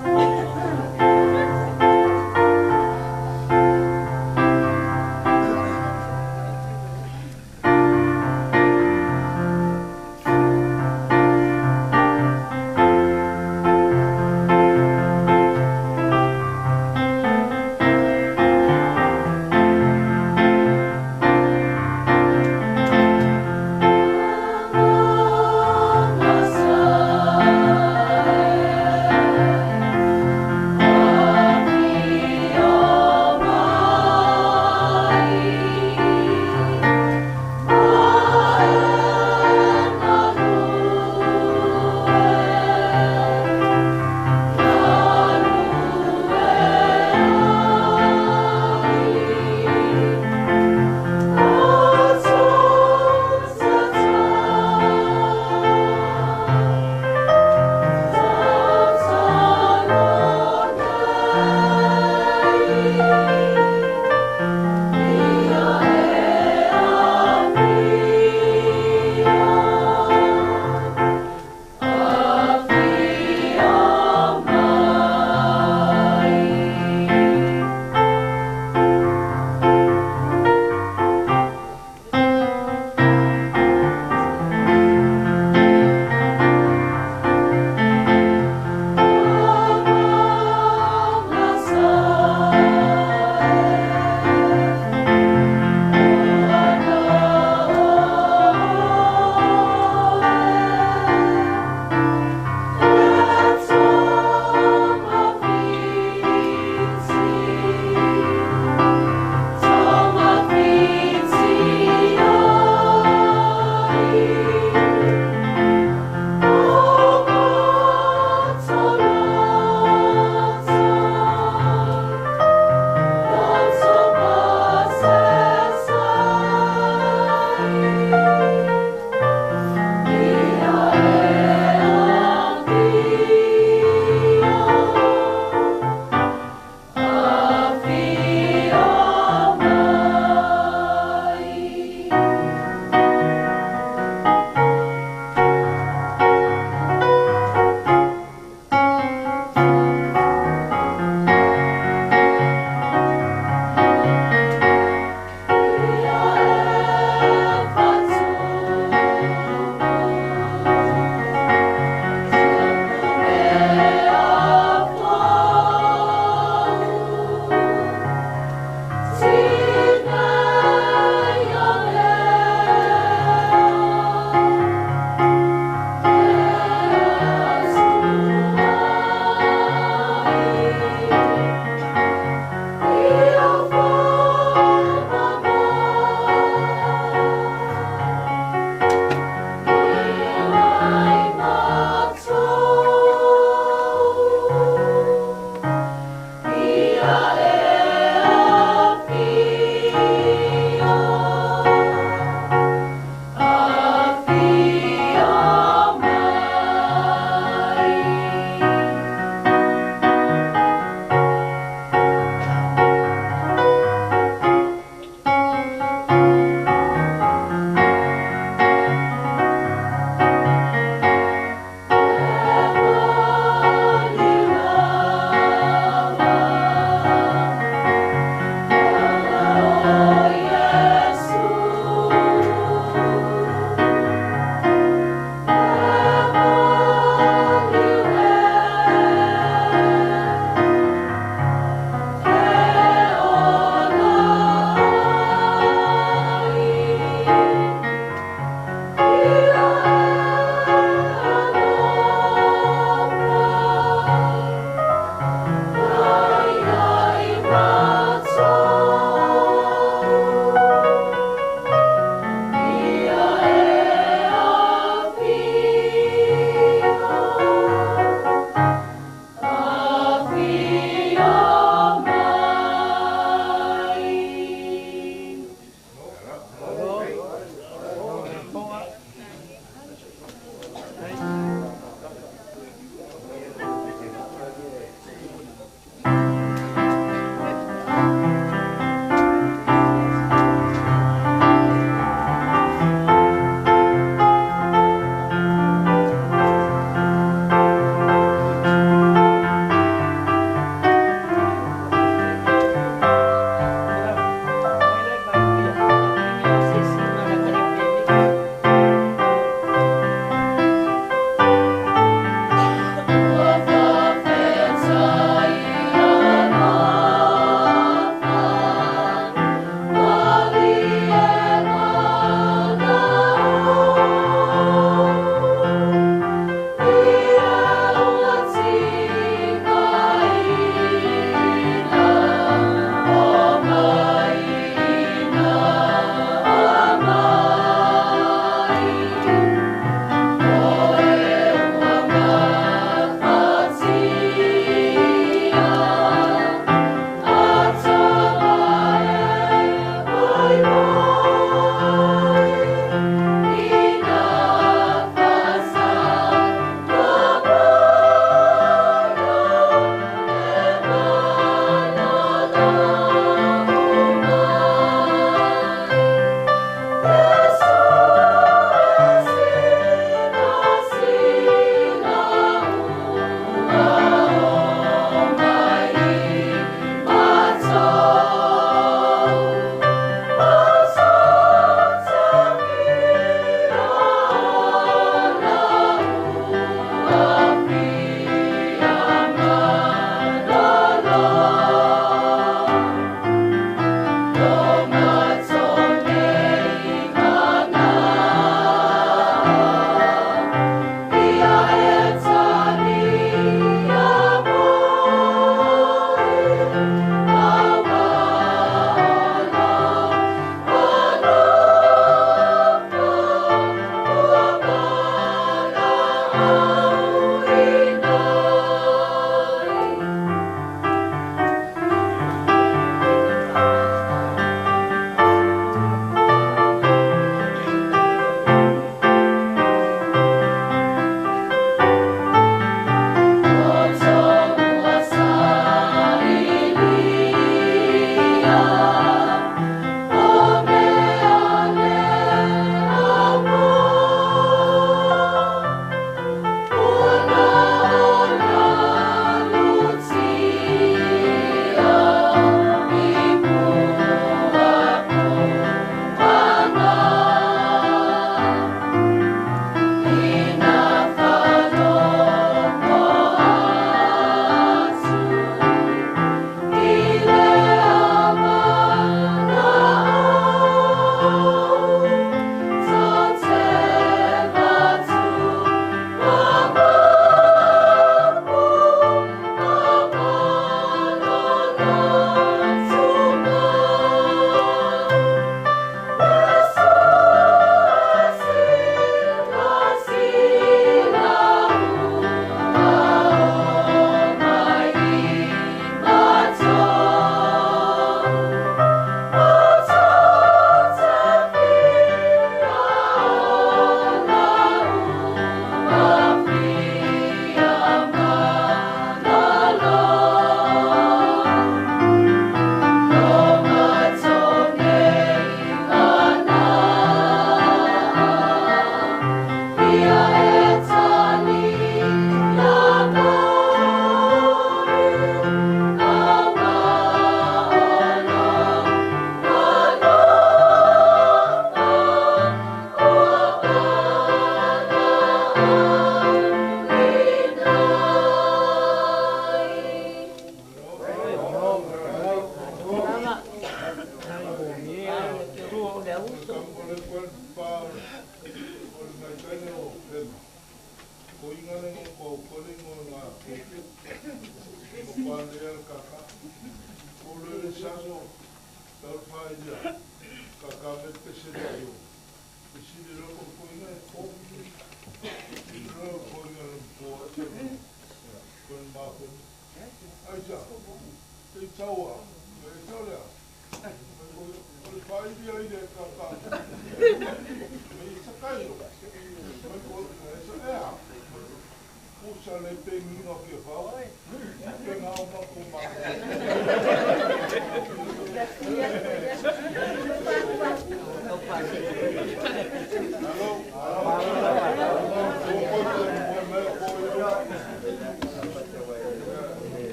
Among us.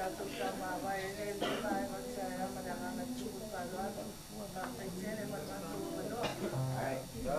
tatou taumavae ai lenei vaega o le taeao ma le agaga tumu i le faaaloalo. Faafetai tele mo le matou avanoa.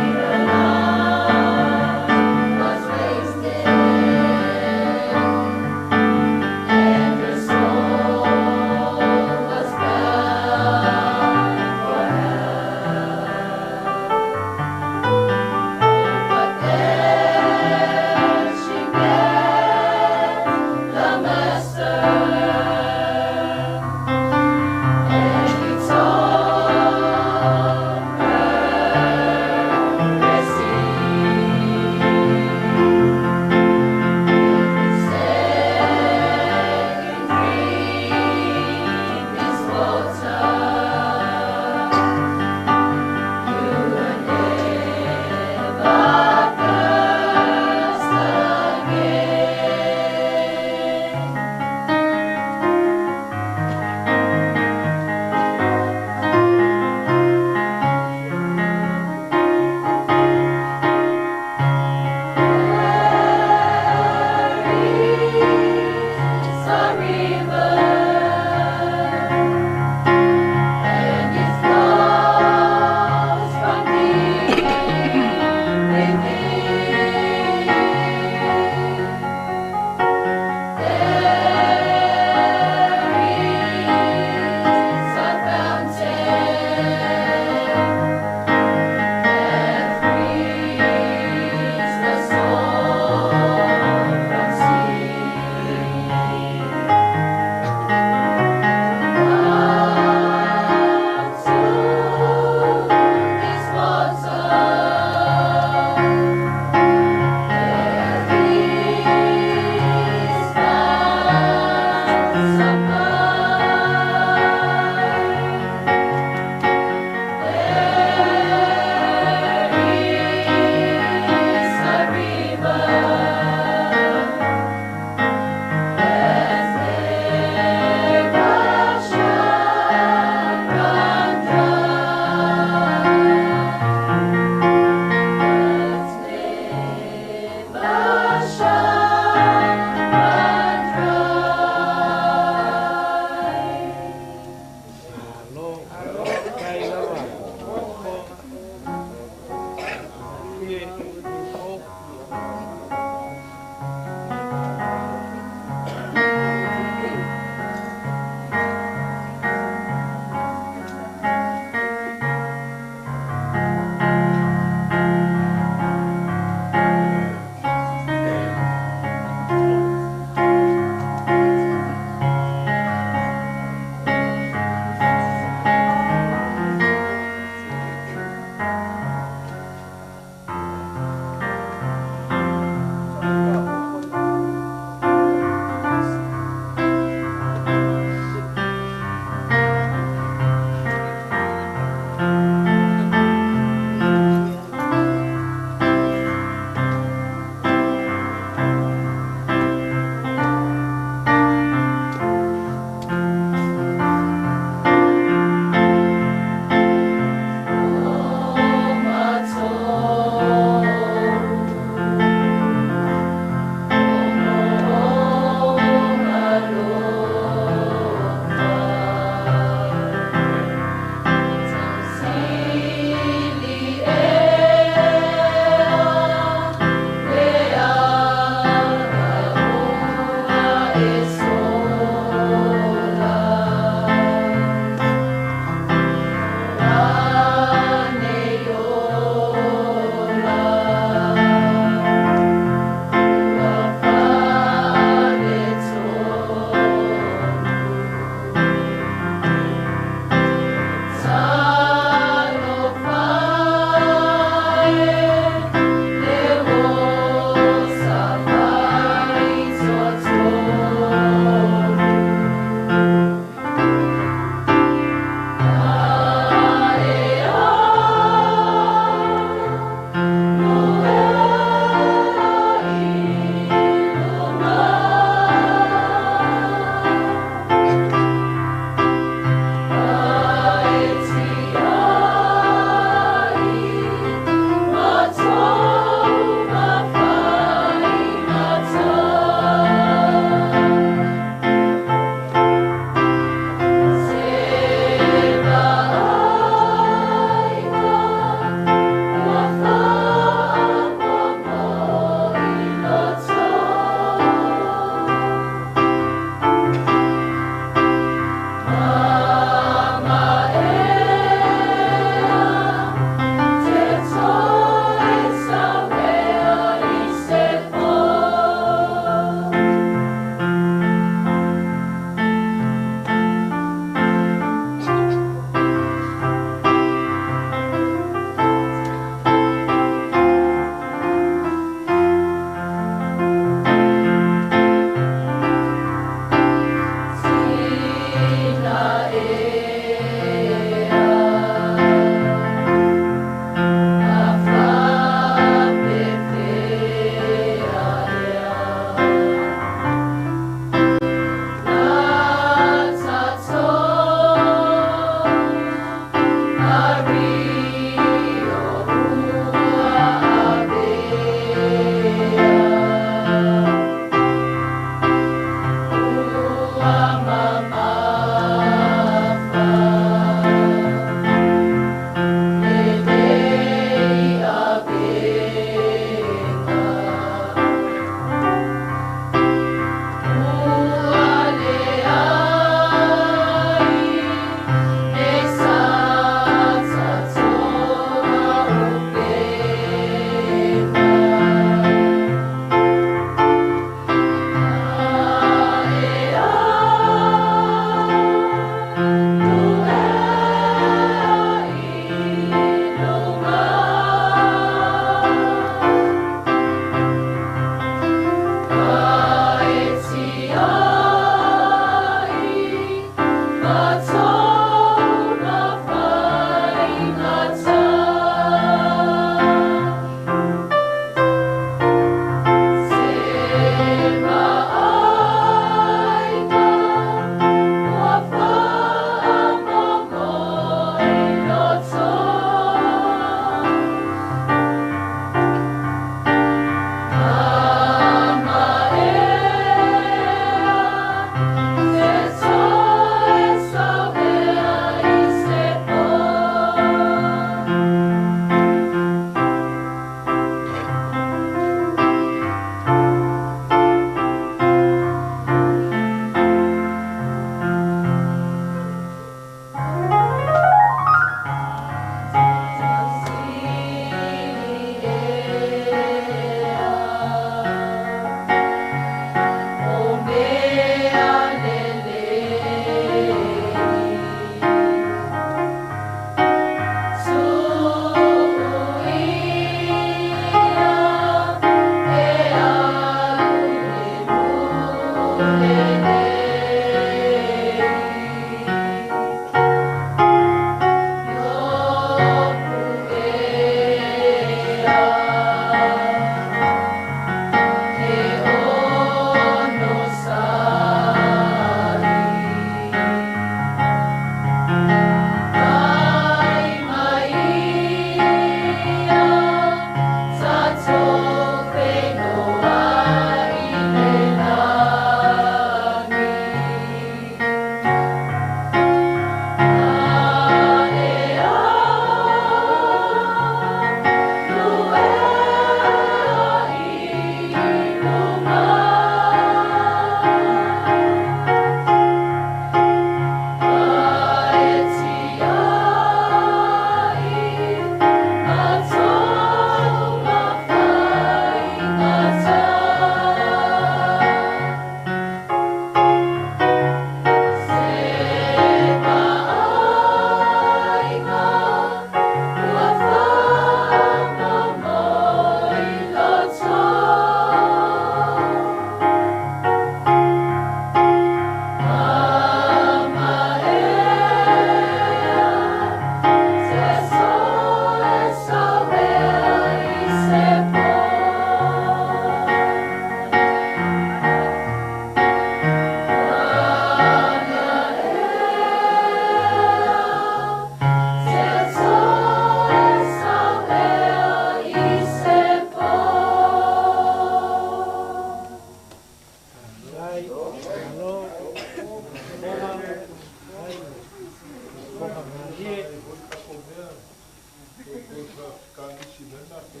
kanisi mena ko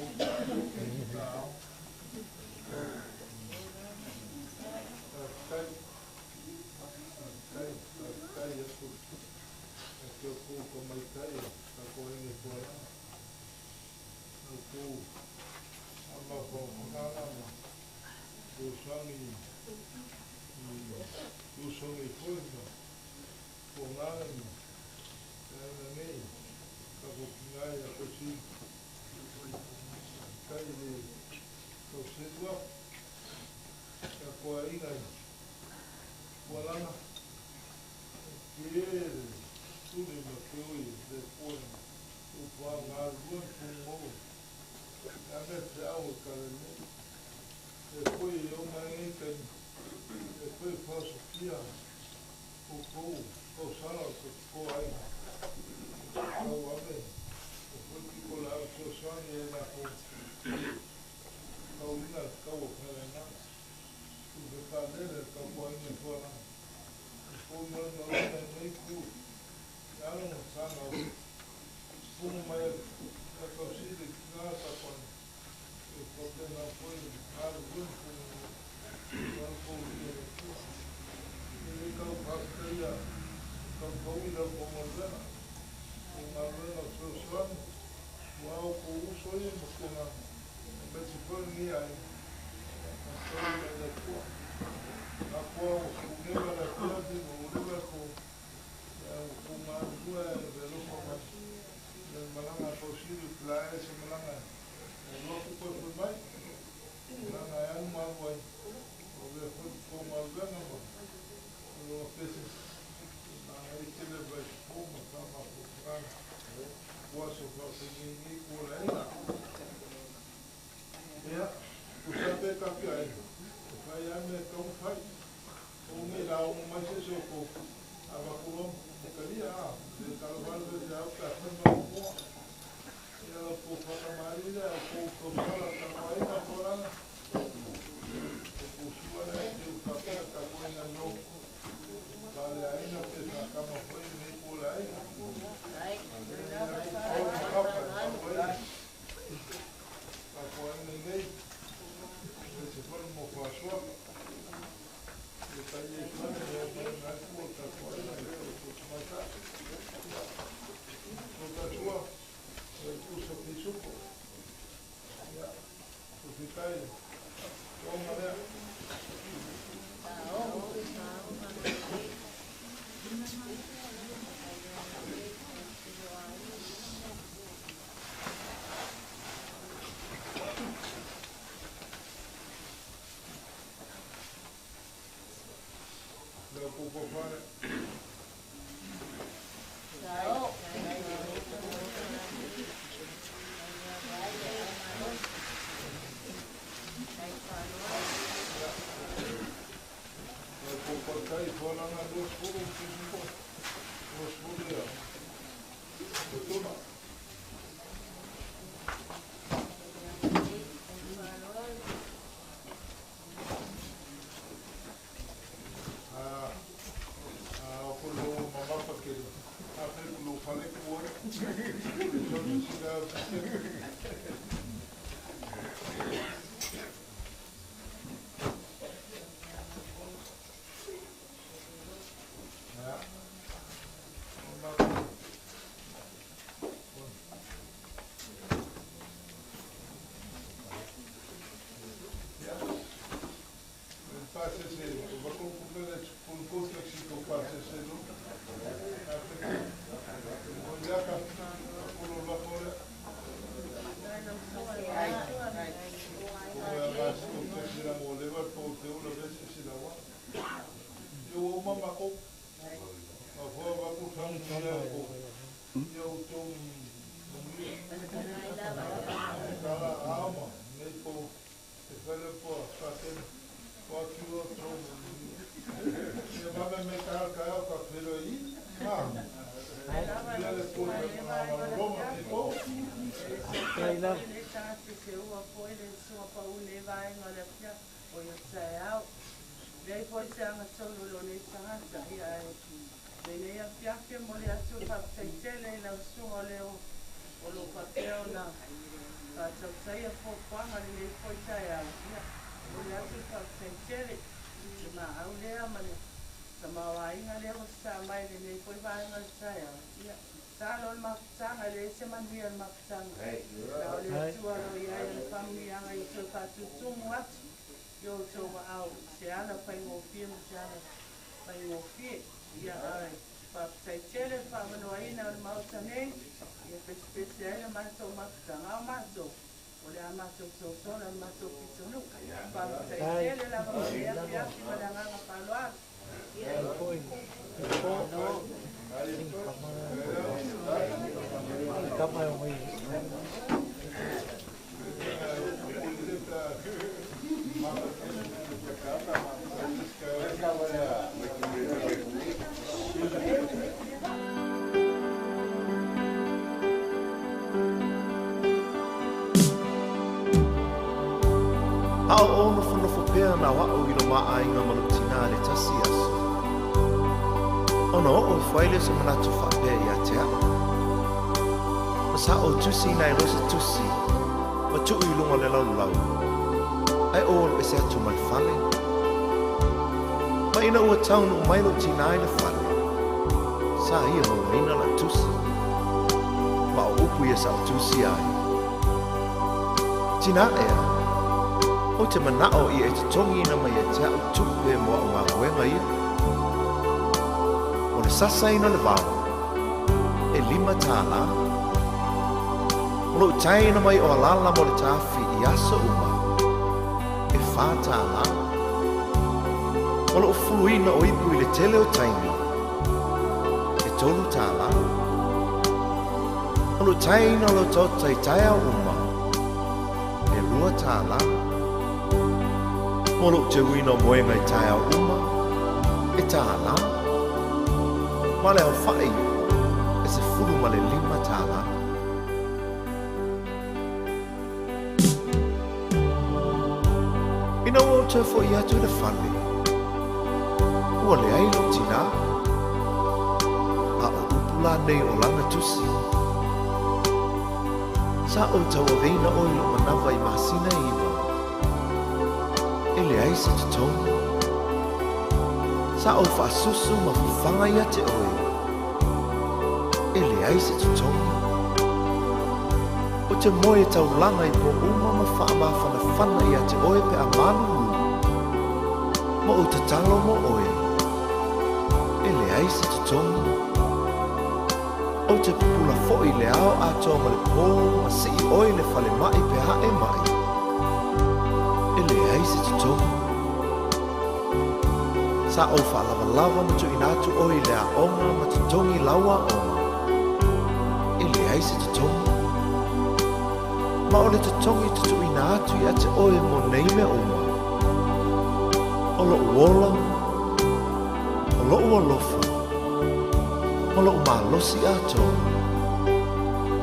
tai tai tai aku ke ku ko mai tai ka ko ngi ko la ku ama ko ngala ma ku sangi ku sangi ko ko ngala ni nei ka ko ngai a ko si kai le ko se tua ka ko ai ngai ko lana ke tu le ma ke o le ko o pa nga lu ko mo a me te au ka le ne e ko i o mai te e ko i fa sofia o ko o sala ko ko ai au ame o ko ki ko la ko sani e la ko au ina ka o ka le na tu ve pa le ka ko ai ne ko la ko mo no le nei ku ya no sa no ku mai ka ko si de ka ta ko e ko te na ko a lu ku ko ko le ku e ka pa ka ya ka ko i la ko mo la o ma le no so so wa o ko u so ye mo ko na be si ko ni ai ko le ko a ko o ne la la ko de mo le ko ya o ma lu e de lo ko ma le malanga ko si du la e se malanga lo ko ko ko mai malanga ya ma wa o le ko ko ma le na mo lo pese ma e te le ba ko ma ta ma ko ka wa so ko se ni ni ko la ina ya o sa pe ka pi ai o ya me ka o fai o me la o ma se so ko a va ko ka lia de ka lo va de ya ka fa ma ko ya lo ko fa na ma ri ya ko ko fa la ta ma ina ko la o ko su la e o ka ka ka ko ina no ka le ina pe ka ka ma ko ni ko la ina ai ko ka ka ko ni nei se formo fa sua e ta ye fa ne o na ko ta ko ina ko ma ta ko ta sua e ku so ti su ko ya ko ti tai o ma le la ko ko fa la ko ko tai fo la na do su ko su ko o su ya ko toma a ko lo mama pa ke a fe lo fa le ko so ni si la ya ma ya el pase se va ko ko le ko ko se ko pase se lo o ya ka ko lo la ko le o ya va se ko se la mo le va ko te o lo ve se la wa yo o mama ko a fo va ko sa ni la ko yo to mo ka la ama nei po e fa le po fa te ko ki o tro e va me ka ka ka pero i ah ya le ko Roma te ko Tai la Lei foi se anga solo lo nei tagata ia e nei a fiafi mo le atu fa tele la su o le o O lo o faapea ona faatautaia fuafuaga i lenei foi taeao, ia, e momoli atu le faafetai tele i le maau lea ma le tamaoaiga lea ua sasaa mai i lenei foi vaega o le taeao. Ia, tatalo le mafutaga, e leai se manuia o le mafutaga, na o le Atua o lo o i ai le faamanuiaga ia toe faatutumu atu i o outou aao i se ala faigofie ma se ala faigofie. Ia, ae faafetai tele le faamanoaina o le Maota nei, ia pesepese ai le matou mafutaga. A o matou, o le a matou tosola le matou pitonuu. Faafetai tele lava mo le afiafi ma le agaga faaaloalo. A o ou nofonofo pea na o a'u i lo ma aiga ma lou tinā i le tasi aso, ona oo ifo ai lea o se manatu faapea ia te a'u, Ma sa ou tusiina ai loa se tusi ma tuu i luga o le laulau, ae ou alu ese atu ma le fale. Ma ina ua taunuu mai lou tinā i le fale, sa ia mauaina la'u tusi. Ma o upu ia sa ou tusia ai, Tinā ea, ou te mana'o ia e totogiina mai ia te a'u tupe mo a'u galuega ia. O le sasaina o le vao, e $5. O lou taina mai o alala mo le tafi i aso uma, e $4. O lou fuluina o ipu i le tele o taimi, e $3. O lou taina o lau taota i taeao uma, e $2. Mo lou teuina o moega i taeao uma, e $1. Ma le aofa'i, e $15. Ina ua ou toe fo'i atu i le fale, ua leai lou tinā. A o upu la nei o lana tusi, Sa ou tauaveina oe i lou manawa i masina e 9, e leai se totogi. Sa ou faasusu ma fafaga ia te oe, e leai se totogi. Ou te moe taulaga i pō uma ma faamafanafana ia te oe pe a malulu, ma ou tatalo mo oe, e leai se totogi. Ou te pupula foi i le ao atoa ma le pō ma sii oe i le falema'i pe a e ma'i, e leai se totogi. Sa ou faalavalava ma tuuina atu oe i le aoga ma totogi lau aoga, e leai se totogi. Ma o le totogi tutuuina atu ia te oe mo nei mea uma, o lo'u ola, o lo'u alofa, ma lo'u malosi atoa,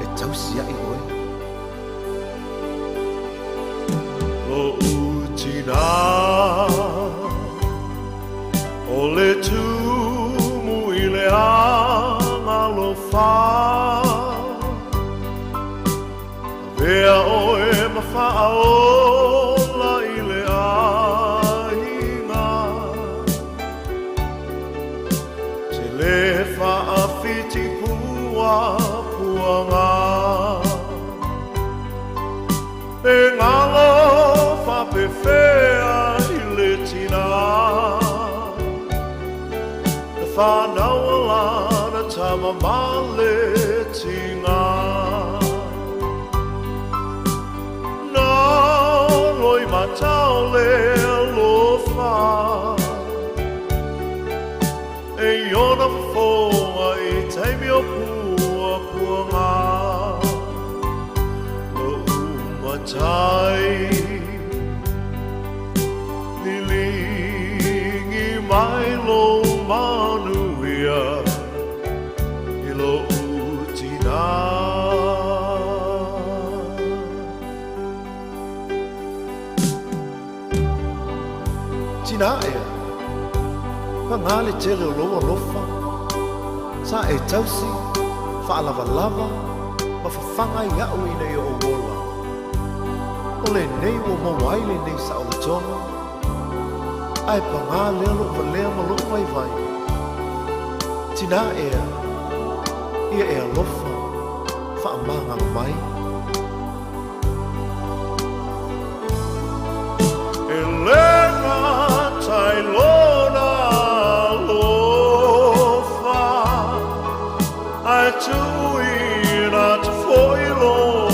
e tausia'i oe. Lo'u tinā, o le tumu i le agalofa, Avea oe ma faaola i le aiga, Te le faawhiti pua puanga, E ngalo faapefea i le tinā, Na whanau a lana tama ma le tinā. Na loi matao le alofa, E i ona fofoga i taimi o puapuaga. Lo'u matai liligi mai lou manuia i lo'u tinā. Tinā ea, pagā le tele o lou alofa, sa e tausi, faalavalava, ma fafaga ai a'u ina ia ou ola. O lenei ua maua ai lenei saolotoga, ae pagā lea lo'u valea ma lo'u vaivai. Tinā ea, ia e alofa, faamagalo mai. E lē gata i lona alofa, ae tuuina atu foi lona.